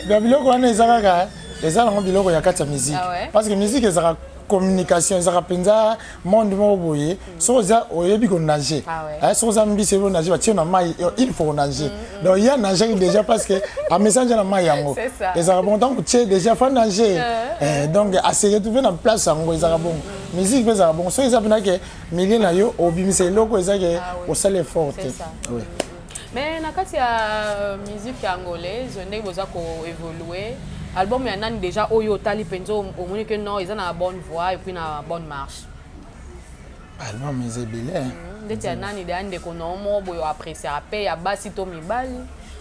Speaker 4: Donc biloko wana eza kaka, eza nango biloko ya kati ya musique, parce que musique ezalaka Communication ezalaka mpenza monde moko boye. Soki oza, oyebi konage, soki oza mbisi, oyebi konage, batie na mai, il faut konage. Donc ye anageaki déjà parce que amesanja na mai yango. Ezalaka bongo, ntango tie déjà, faut nager. Donc ase retrouve na place yango. Ezalaka bongo, musique mpe ezalaka bongo. Soki eza mpena ke milieu na yo, obimisa eloko eza ke osala effort te. Oui.
Speaker 2: Mais na kati ya musique angolaise, ndenge boza koévolue, album ya nani déjà oyo otali mpenza, omoni ke non, eza na bonne voie et puis na bonne marche?
Speaker 4: Album eza ebele.
Speaker 2: Ndeti ya nani deya, ndeko na yo moko boye oappréciaka, mpe ya basi to mibali,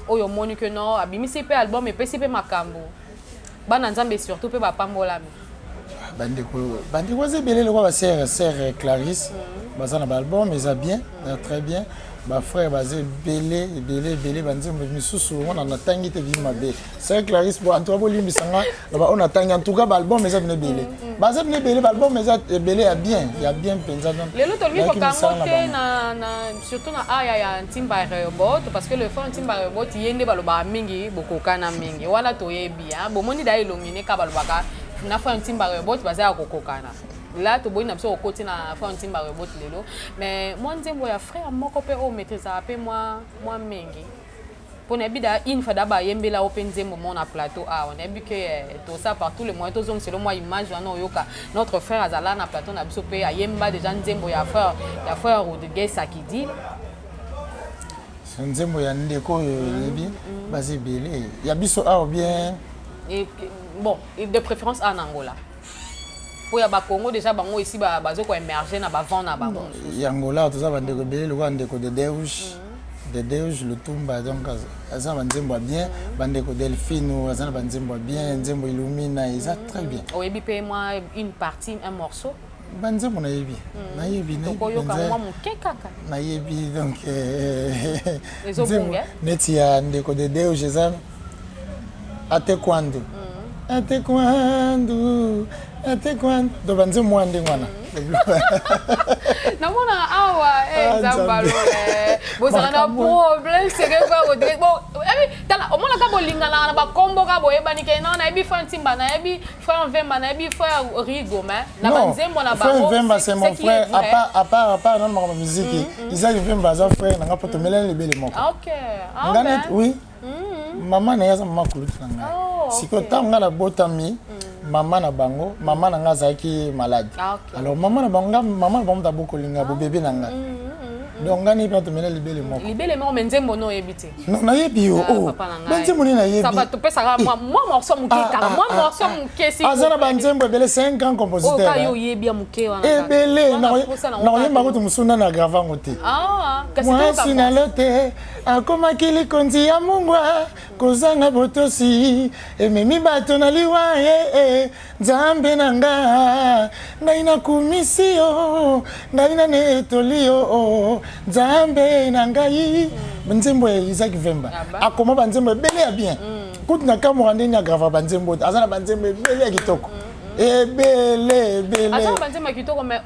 Speaker 2: oyo omoni ke non, abimisi mpe album, epesi mpe makambo, bana Nzambe surtout mpe bapambolami?
Speaker 4: Bandeko eza ebele, lokwa basœur, sœur Clarisse, baza na baalbum eza bien, eza très bien. Bafrère baza ebele, ebele, ebele. Banzembo misusu wana natangi te, bimi mabe. Sœur Clarisse, bon, en tout cas bolimbisa nga na baoyo natangi. En tout cas baalbum eza bino ebele, baza bino ebele, baalbum eza ebele ya bien, ya bien mpenza. Donc
Speaker 2: lelo tolingi kokango te na surtout na aya ya Ntimba Rehoboth, parce que le frère Ntimba Rehoboth, ye nde balobaka mingi, bokokana mingi wana, toyebi. Bomoni da elongi ne ka balobaka na frère Ntimba Rehoboth, baza ya kokokana. La toboyi na biso kokoti na frère Ntimba Rehoboth lelo, mais mwa nzembo ya frère moko mpe oyo maîtrisaka mpe mwa mingi, mpo nayebi da une fois da bayembela o mpe nzembo mo na plateau awa. Nayebi ke tosala par tous les moyens tozongisela mwa image wana, oyoka notre frère azala na plateau na biso mpe ayemba déjà nzembo ya frère Rodriguez Sakidil.
Speaker 4: Nzembo ya ndeko oyo oyebi, baza ebele ya biso awa bien.
Speaker 2: Bon, de préférence en Angola, mpo ya Bakongo déjà bango esi bazo koémerge na bavent na bango.
Speaker 4: Ya Angola toza bandeko ebele, lokola ndeko de Deus, de Deus Lutumba, donc aza na banzembo ya bien. Bandeko Delphine aza na banzembo ya bien, nzembo Ilumina eza très bien.
Speaker 2: Oyebi mpe mwa une partie, un morceau?
Speaker 4: Banzembo nayebi, nayebi.
Speaker 2: Tokoyoka mwa moke kaka.
Speaker 4: Nayebi, donc nzembo neti ya ndeko de Deus eza "Até quando, até quando, até quando". Donc banzembo mwa ndenge wana.
Speaker 2: Namona awa, Nzambe, bozala na problème sérieux, frère Rodrigue. Bon, tala, omonaka bolinganaka na bakombo kaka, boyebani ke non, nayebi frère Ntimba, nayebi frère Mvemba, nayebi frère Rigo, mais na banzembo na
Speaker 4: bango. Frère Mvemba, c'est mon frère à part, à part, à part nano makambo musique. Isaac Mvemba aza frère nanga, mpo tomelani libele moko.
Speaker 2: Nga
Speaker 4: neti, oui, mama na ye aza mama kulutu na ngai. Sikoyo ntango ngai nabotami, mama na bango, mama na ngai azalaki malade. Alors mama na bango, mama na bango moto abokolinga bobebe na ngai. Donc ngai nayebi, tomela libele moko.
Speaker 2: Libele moko, mais nzembo no oyebi te?
Speaker 4: Non, nayebi yo. Oh, banzembo nini nayebi?
Speaker 2: Topesaka mwa morceau moke kaka, mwa morceau moke.
Speaker 4: Si aza na banzembo ebele, c'est un grand compositeur.
Speaker 2: Oyo oyebi ya moke wana.
Speaker 4: Ebele, nakoyemba kutu mosusu nani agravango te. Mwasi na Lote akomaki likonzi ya mungwa, kozanga botosi ememi bato na liwa. Ye Nzambe na nga, ngai nakumisi yo, ngai nanetoli yo, Nzambe na ngai. Nzembo ya Isaac Vemba, akoma banzembo ebele ya bien. Kutu na kamwaka ndenge agrava banzembo, aza na banzembo ebele ya kitoko, ebele, ebele.
Speaker 2: Aza na banzembo ya kitoko, mais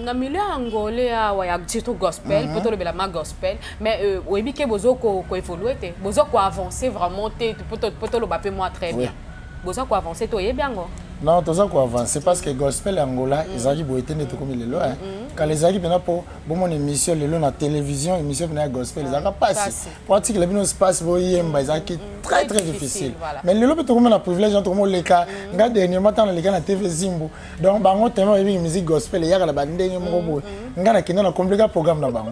Speaker 2: na milieu ya angolais awa, ya surtout gospel, mpo tolobela ma gospel, mais oyebi ke bozo koévolue te, bozo koavance vraiment te, po toloba mpe mwa très bien, boza koavance te, oyebi yango?
Speaker 4: Non, toza koavance, parce que gospel ya Angola ezalaki boye te nde tokomi lelo. Kala ezalaki mpena mpo bomona émission lelo na télévision, émission mpena ya gospel, ezalaka mpasi po atikela bino space boyemba, ezalaki très très difficile. Mais lelo mpe tokomi na privilège, tokomi oleka. Nga dernièrement ntango naleka na TV Zimbu, donc bango tellement bayebi musique gospel eyaka na bandenge moko boye, nga nakenda na komplika programme na bango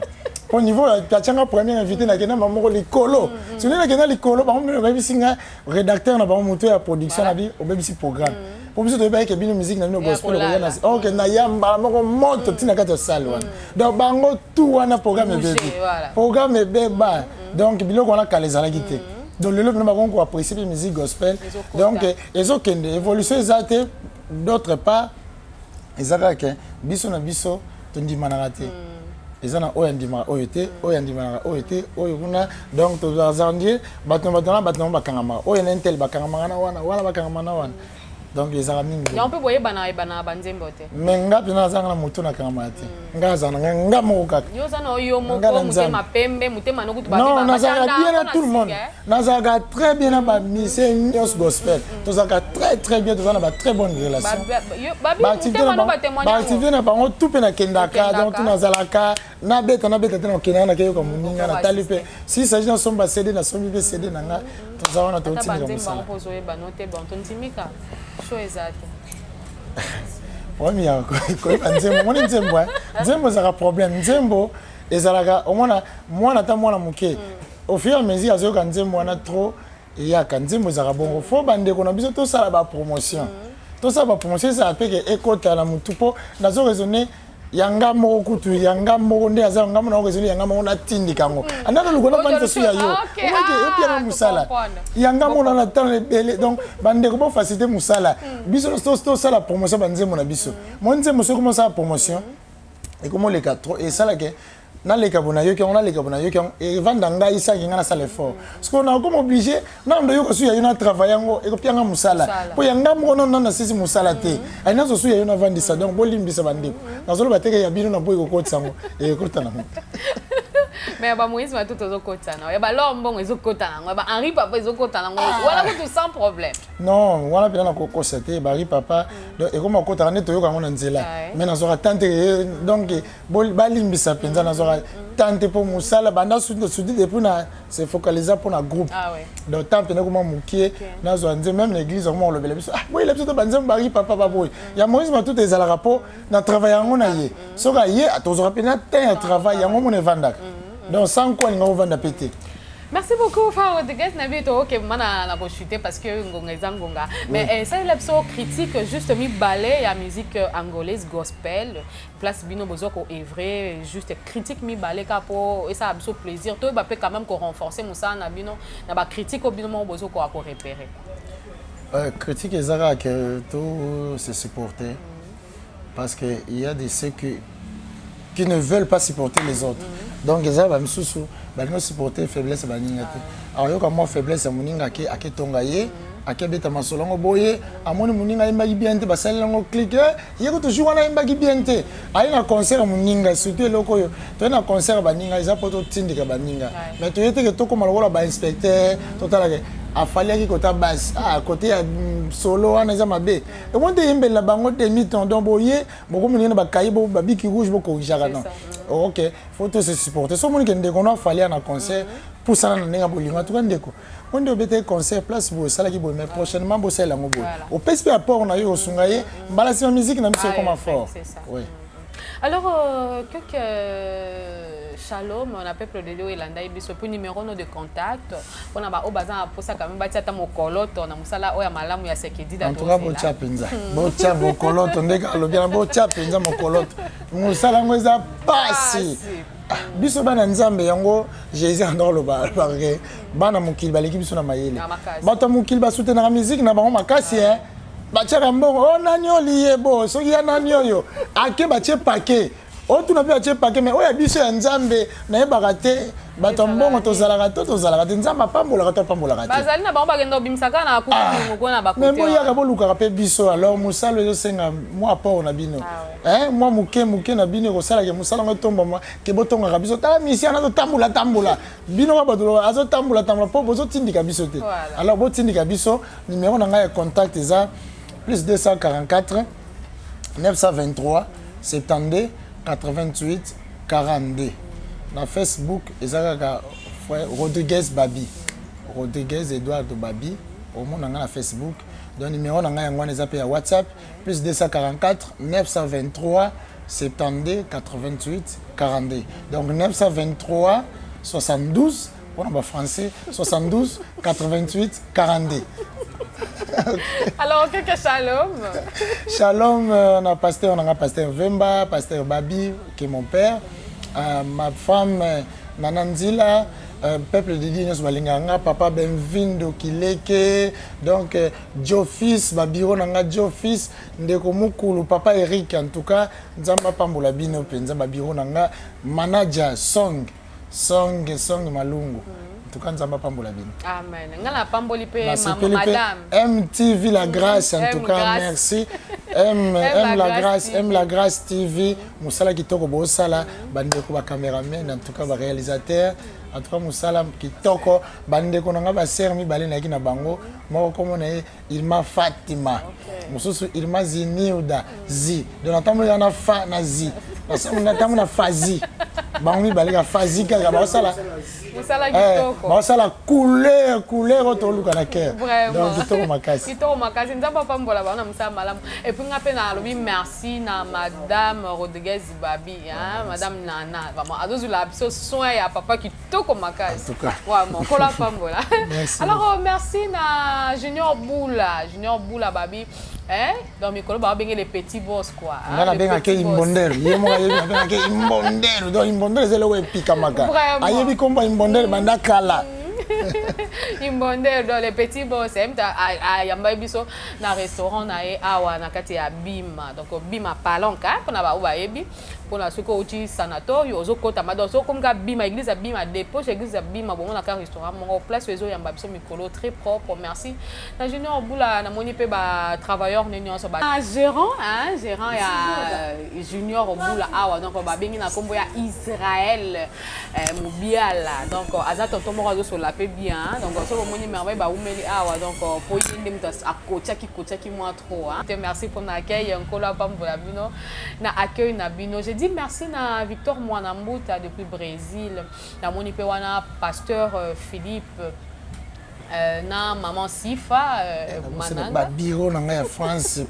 Speaker 4: po niveau atianga premier invité, nakenda bango moko likolo. Soki nakenda likolo, bango mpe bayebisi nga, rédacteur na bango, moto ya production na bi, obebisi programme, po biso toyebaki ke bino musique na bino gospel okoya na ok, na ya mbala moko moto ntina kati ya salle wana. Donc bango tout wana programme ebebi, programme ebeba. Donc biloko wana kala ezalaki te. Donc lelo bino bakongo koapprécie mpe musique gospel, donc ezokende, évolution eza te. D'autre part, eza kaka ke biso na biso tondimanaka te. Eza na oyo andimaka oyo te, oyo andimanaka oyo te, oyo kuna. Donc tozala ndie bato na bato na bato nango bakangamaka, oyo na intel bakangamaka na wana, wana bakangamaka na wana. Donc ezalaka mingi.
Speaker 2: Yango mpe boyebana yebana banzembo te.
Speaker 4: Mais nga mpenza nazanga na moto nakangamaka te. Nga azala na nga nga moko kaka.
Speaker 2: Yo oza na yo moko motema pembe, motema nokutu.
Speaker 4: Non, nazalaka bien na tout le monde. Nazalaka très bien na bamusiciens nyonso gospel. Tozalaka très très bien, toza na ba très bonne relation. Baactivité na bango tout mpe nakendaka, donc tout nazalaka nabeta nabeta te, nakendaka nakeyoka moninga, natali mpe si s'agit nasomba CD, nasombi mpe CD na nga. Toza wana, totindika mosala. Problème ya koyeba nzembo, omoni nzembo, nzembo ezalaka problème. Nzembo ezalaka, omona mwana, ata mwana moke, au fur et à mesure azoyoka nzembo wana trop, eyaka. Nzembo ezalaka bongo. Fo bandeko na biso tosala bapromotion, tosala bapromotion, ezala mpe ke ekota na motu. Mpo nazo raisonner yanga moko kutu, yanga moko nde aza nga moko, raisonner yanga moko, natindika yango andaka luko navandisa su ya yo, omaki epianga mosala yanga moko na tano ebele. Donc bandeko, bofaciliter mosala biso, tosala promotion banzembo na biso. Mo nzembo soki mosala promotion ekomoleka trop, esalake naleka bo nayoki yango, naleka bo nayoki yango, evanda ngai sangi ngai nasala effort. Parce que nakoma obligé nando yoka su ya yo na travail yango, ekopianga mosala mpo ya nga moko nano nasisi mosala te, ai nazo su ya yo navandisa. Donc bolimbisa bandeko, nazoloba teke ya bino na boyi kokotisa yango, ekota nango.
Speaker 2: Mais bamoïse Matuta ezokota nango, ya balor mbongo ezokota nango, ya ba Henri Papa ezokota nango wana kutu sans problème.
Speaker 4: Non, wana mpenza nakokosa te. Bari Papa, donc ekoma kokotaka nde toyoka yango na nzela, mais nazwaka tan te. Donc balimbisa mpenza, nazwaka tan te mpo mosala banda sudi depuis na se focalisa mpo na groupe. Donc temps mpenza ekoma mokie nazwa nzembo. Même na église akoma kolobela biso: "Ah, boyela biso to banzembo bari papa baboye ya Moïse Matuta." Ezalaka mpo na travail yango na ye, soki aye tozwaka mpenza temps ya travail yango, mona evandaka. Donc sans quoi alinga kovanda mpe te.
Speaker 2: Merci beaucoup, Frère Rodriguez. Nabi to ok mana na kochuter parce que ngonga eza ngonga. Mais ça il biso critique juste mibale ya musique angolaise gospel. Place bino bozo ko œuvrer, juste critique mibale ka po et ça biso plaisir. To ba peut quand même ko renforcer musala na bino na ba critique o bino mo bozo ko ko repérer.
Speaker 4: Critique ezaka que to se supporter parce que il y a des ceux qui ne veulent pas supporter les autres. Donc eza bamisusu balingi supporter faiblesse baninga te. Ayoka mwa faiblesse ya moninga, ake aketonga ye, akebeta masolo yango boye, amoni moninga ayembaki bien te, basaleli yango clique ye ko toujours wana ayembaki bien te, aye na concert ya moninga. Surtout eloko oyo toye na concert ya baninga eza mpo totindika baninga, mais toye teke tokóma lokola bainspecteur, totalake afaliaki kota basi, ah, kote ya solo wana eza mabe, omoni te, yembelela bango demi ton. Donc boye bokomi ndenge na bakaye babiki rouge bokorrigeaka. Non, ok, faut to se supporter. So omoni ke ndeko no afali na concert, pusana na ndenge ya bolingo: "Atuka ndeko, o nde obetaki concert place boye, osalaki boye, mais prochainement bosalela yango boye." Opesi mpe apport na yo, osunga ye mbala nsima, musique na biso ekoma fort.
Speaker 2: Oui. Alors, que shalom na peuple de Dieu elanda ye biso, puis numéro no de contact mpona baoyo baza na mposa quand même batia ata mokoloto na mosala oyo ya malamu ya Sekedi.
Speaker 4: En tout cas, botya mpenza, botya mokoloto ndenge alobi na, botya mpenza mokoloto, mosala yango eza pasi. Biso bana Nzambe, yango Jésus anda oloba, alobaka bana mokili baleki biso na mayele. Bato ya mokili basoutenaka musique na bango makasi, e batiaka mbongo o nani oliye bo soki ya nani oyo ake batie pake otuna mpe batie pake. Mais oyo ya biso ya Nzambe, nayebaka te bato ya mbongo tozalaka to tozalaka te. Nzambe apambolaka to apambolaka te?
Speaker 2: Bazali na bango, bakenda kobimisa kaka na kukungu na
Speaker 4: bakote. Mais boyaka bolukaka mpe biso. Alors mosala ezosenga mwa apport na bino, mwa moke moke na bino ekosalaka mosala yango etombama. Ke botongaka biso, tala misi wana azotambola tambola, bino ka bato azotambola tambola mpo bozotindika biso te. Alors botindika biso. Numéro na ngai ya contact eza plus 244 923 72 88 42. Na Facebook eza kaka frère Rodriguez Babi, Rodriguez Eduardo Babi, omona ngai na Facebook. Donc numéro na ngai yango wana, eza mpe ya WhatsApp, plus 244 923 72 88 42. Donc 923 72 mpona bafrançais, 72 88 42.
Speaker 2: Alors keke shalom.
Speaker 4: Shalom na pasteur nanga, pasteur Vemba, pasteur Babi qui est mon père, ma femme Nana Nzila, peuple de Dieu nyonso balingaka nga, papa Benvindo Kileke, donc Jofis, babiro na nga Jofis, ndeko mokulu papa Eric. En tout cas Nzambe apambola bino mpenza, babiro na nga, manager Song. Song Song Malungu. En tout cas Nzambe apambola bino.
Speaker 2: Amen. Nga na pamboli pe
Speaker 4: Nasepeli pe
Speaker 2: madame.
Speaker 4: MTV la grâce en tout
Speaker 2: M
Speaker 4: cas
Speaker 2: Grâce.
Speaker 4: merci. M, M la grâce, M la grâce TV musala kitoko bosala bandeko ba cameraman en tout cas ba réalisateur en tout cas musala kitoko bandeko na nga ba sœur mibale nayaki na bango moko komona ye Irma Fatima mosusu Irma Zinilda Zi donc natamboli kaka na fa na zi natambo na fazi bango mibale kaka fazi kaka baosala
Speaker 2: Mosala
Speaker 4: eh,
Speaker 2: kitoko.
Speaker 4: baosala couleur couleur oyo toluka na cœur
Speaker 2: Vraiment.
Speaker 4: donc kitoko makasi.
Speaker 2: Kitoko makasi. Nzambe apambola bango na mosala malamu. Et puis nga pe nalobi merci na madame Rodriguez Babi, hein, madame Nana. Vraiment azozula biso soin ya papa kitoko makasi.
Speaker 4: En tout cas.
Speaker 2: Vraiment, Nkolo apambola.
Speaker 4: Merci.
Speaker 2: Alors merci na Junior Boula, Junior Boula Babi. Hein? Donc mikolo ba benge les petits boss quoi. Hein?
Speaker 4: Nga
Speaker 2: Les
Speaker 4: nabengaka
Speaker 2: petits boss.
Speaker 4: imbondele ye moko ayebi nabengaka imbondele donc imbondele eza eloko epikamaka
Speaker 2: Vraiment.
Speaker 4: ayebi nkombo ya imbondele banda kala.
Speaker 2: Imbondele donc les petits boss eh, mutu ayambaki biso na restaurant na ye awa na kati ya Bima donc Bima Palanca hein, mpona baoyo bayebi mpona soki outi sanatorio ozokota ma donc soki okomi kaka Bima église ya Bima dépôt église ya Bima bomonaka restaurant moko place oyo ezoyamba biso mikolo très propre. Merci na Junior Bula namoni mpe ba travailleur ne nyonso ba ah, gérant hein, gérant ya Junior Bula awa donc babengi na kombo ya Israël Mubiala donc aza tonton moko azosola mpe bien hein. Donc soki omoni merveille baumeli awa donc po ye nde moto akotiaki kotiaki mwa trop hein. Te merci pour l'accueil Nkolo apambola bino na accueil na bino. Je dis merci na Victor Mwanambuta depuis Brésil namoni mpe wana pasteur Philippe na maman Sifa Mananga.
Speaker 4: Ba bureau na ngai ya France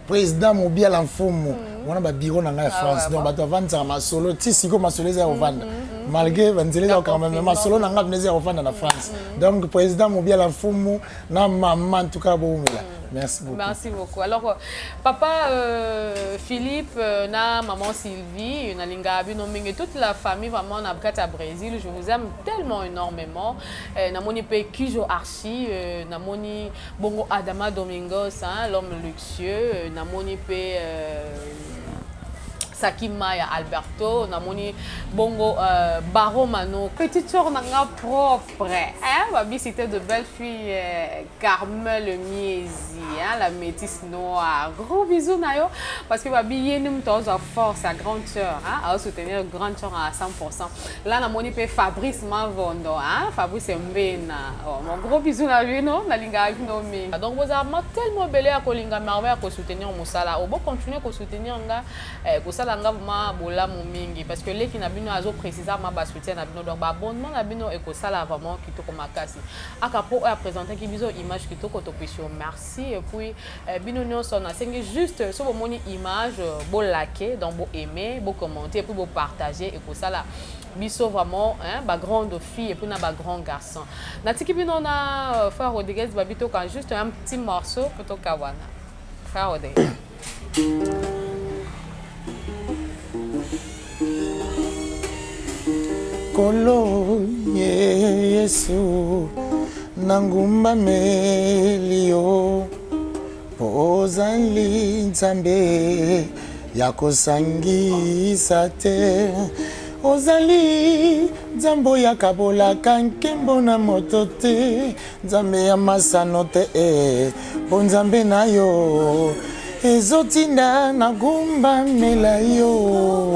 Speaker 4: président Mobiala Mfumu wana ba bureau na ngai ya France donc bato bavandisaka masolo ti sikoyo masolo eza ya kovanda malgré banzela eza kokanga mais masolo na ngai eza ya kovanda na France donc président Mobiala Mfumu na mama en tout cas boumela. Merci beaucoup.
Speaker 2: Merci beaucoup. Alors, papa Philippe, na maman Sylvie, na linga bino mingi, toute la famille vraiment na kati ya Brésil, je vous aime tellement énormément. Namoni pe Kijo Archi, namoni bongo Adama Domingos, hein, l'homme luxueux, namoni pe Saki Maya Alberto, namoni bongo Baromano, petite sœur nanga propre, hein, babi cité de belle fille Carmel Miezi, hein, la métisse noire. Gros bisous na yo parce que babi yeni muto azwa force à grande sœur, hein, à soutenir grande sœur à 100%. Là namoni pe Fabrice Mavondo, hein, Fabrice Mbena. Oh, mon gros bisou na bino, nalinga bino mingi. Donc vous avez tellement belé à kolinga merveille à soutenir mosala. Obo continuer ko soutenir nga kosala nga vraiment bolamu mingi parce que leki na bino azo préciser ma ba soutien na bino donc ba abonnement na bino e kosala vraiment kitoko makasi. Aka po a présenter ki biso image kitoko to pesio merci et puis bino nyonso na sengi juste so bomoni image bo liker donc bo aimer bo commenter et puis bo partager et kosala biso vraiment hein, ba grande fille et puis na ba grand garçon. Natiki bino na frère Rodriguez babito quand juste un petit morceau pour tokawana. Frère Rodriguez.
Speaker 4: Kolo Yesu nangumbameli yo po ozali Nzambe ya kosangisa te ozali Nzambe oyo akabolaka nkembo na moto te Nzambe ya masano te po Nzambe na yo ezotinda nagumbamela yo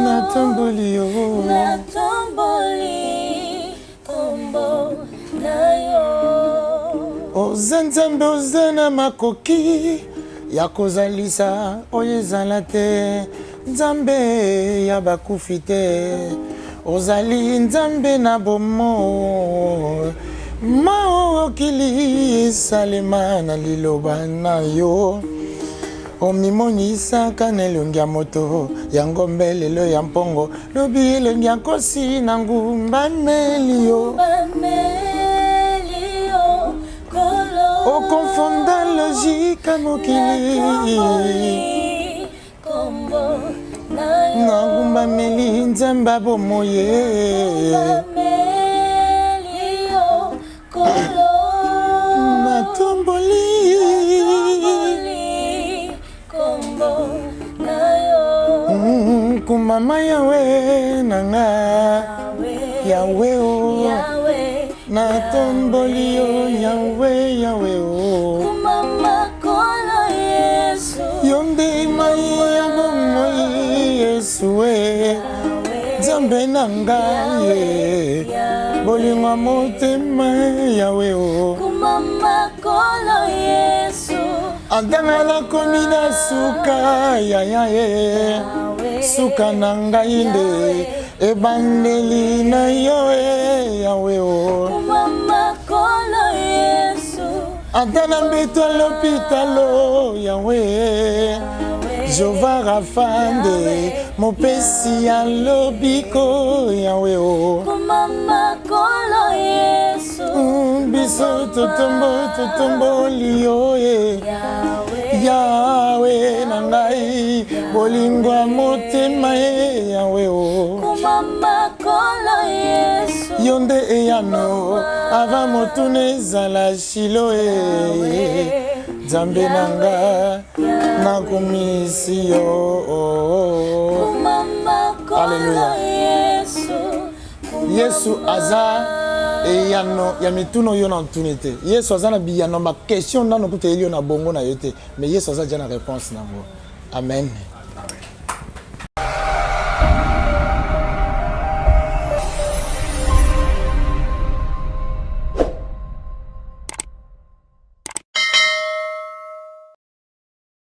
Speaker 4: natamboli yo oza Nzambe oza na makoki ya kozalisa oyo ezala te Nzambe ya bakufi te ozali Nzambe na bomo mokili esalema na liloba na yo omimonisaka na elongi ya moto ya ngombe lelo ya mpongo lobi elongi ya nkosi na ngumbameli yo okonfonda logique ya mokili nagumbameli Nzambe ya bomoi natomboli Kumama Yahweh na nga Yahweh oh Natomboli yo Yahweh Yahweh oh
Speaker 5: Kumama kolo Yesu
Speaker 4: Yo nde mai ya bomoi Yesu e Nzambe na ngai ye Bolingo ya motema Yahweh oh
Speaker 5: Kumama kolo Yesu
Speaker 4: Ata nga nakomi na suka yaya ye suka na ngai nde ebandeli na yo e yawe o Ata na mbeto ya lopitalo yawe Jehova Rafa nde mopesi ya lobiko yawe o Biso totombo totomboli yo ye Yawe na ngai bolingo ya motema ye Yawe o Yo nde eyano avant motuna ezala shilo e Nzambe na nga nakumisi yo. Alléluia. Yesu aza eyano ya mituna oyo na ntuni te. Yesu aza na biyano ba question nano kuta eyeli yo na bongo na yo te, mais Yesu aza deja na réponse nango. Amen.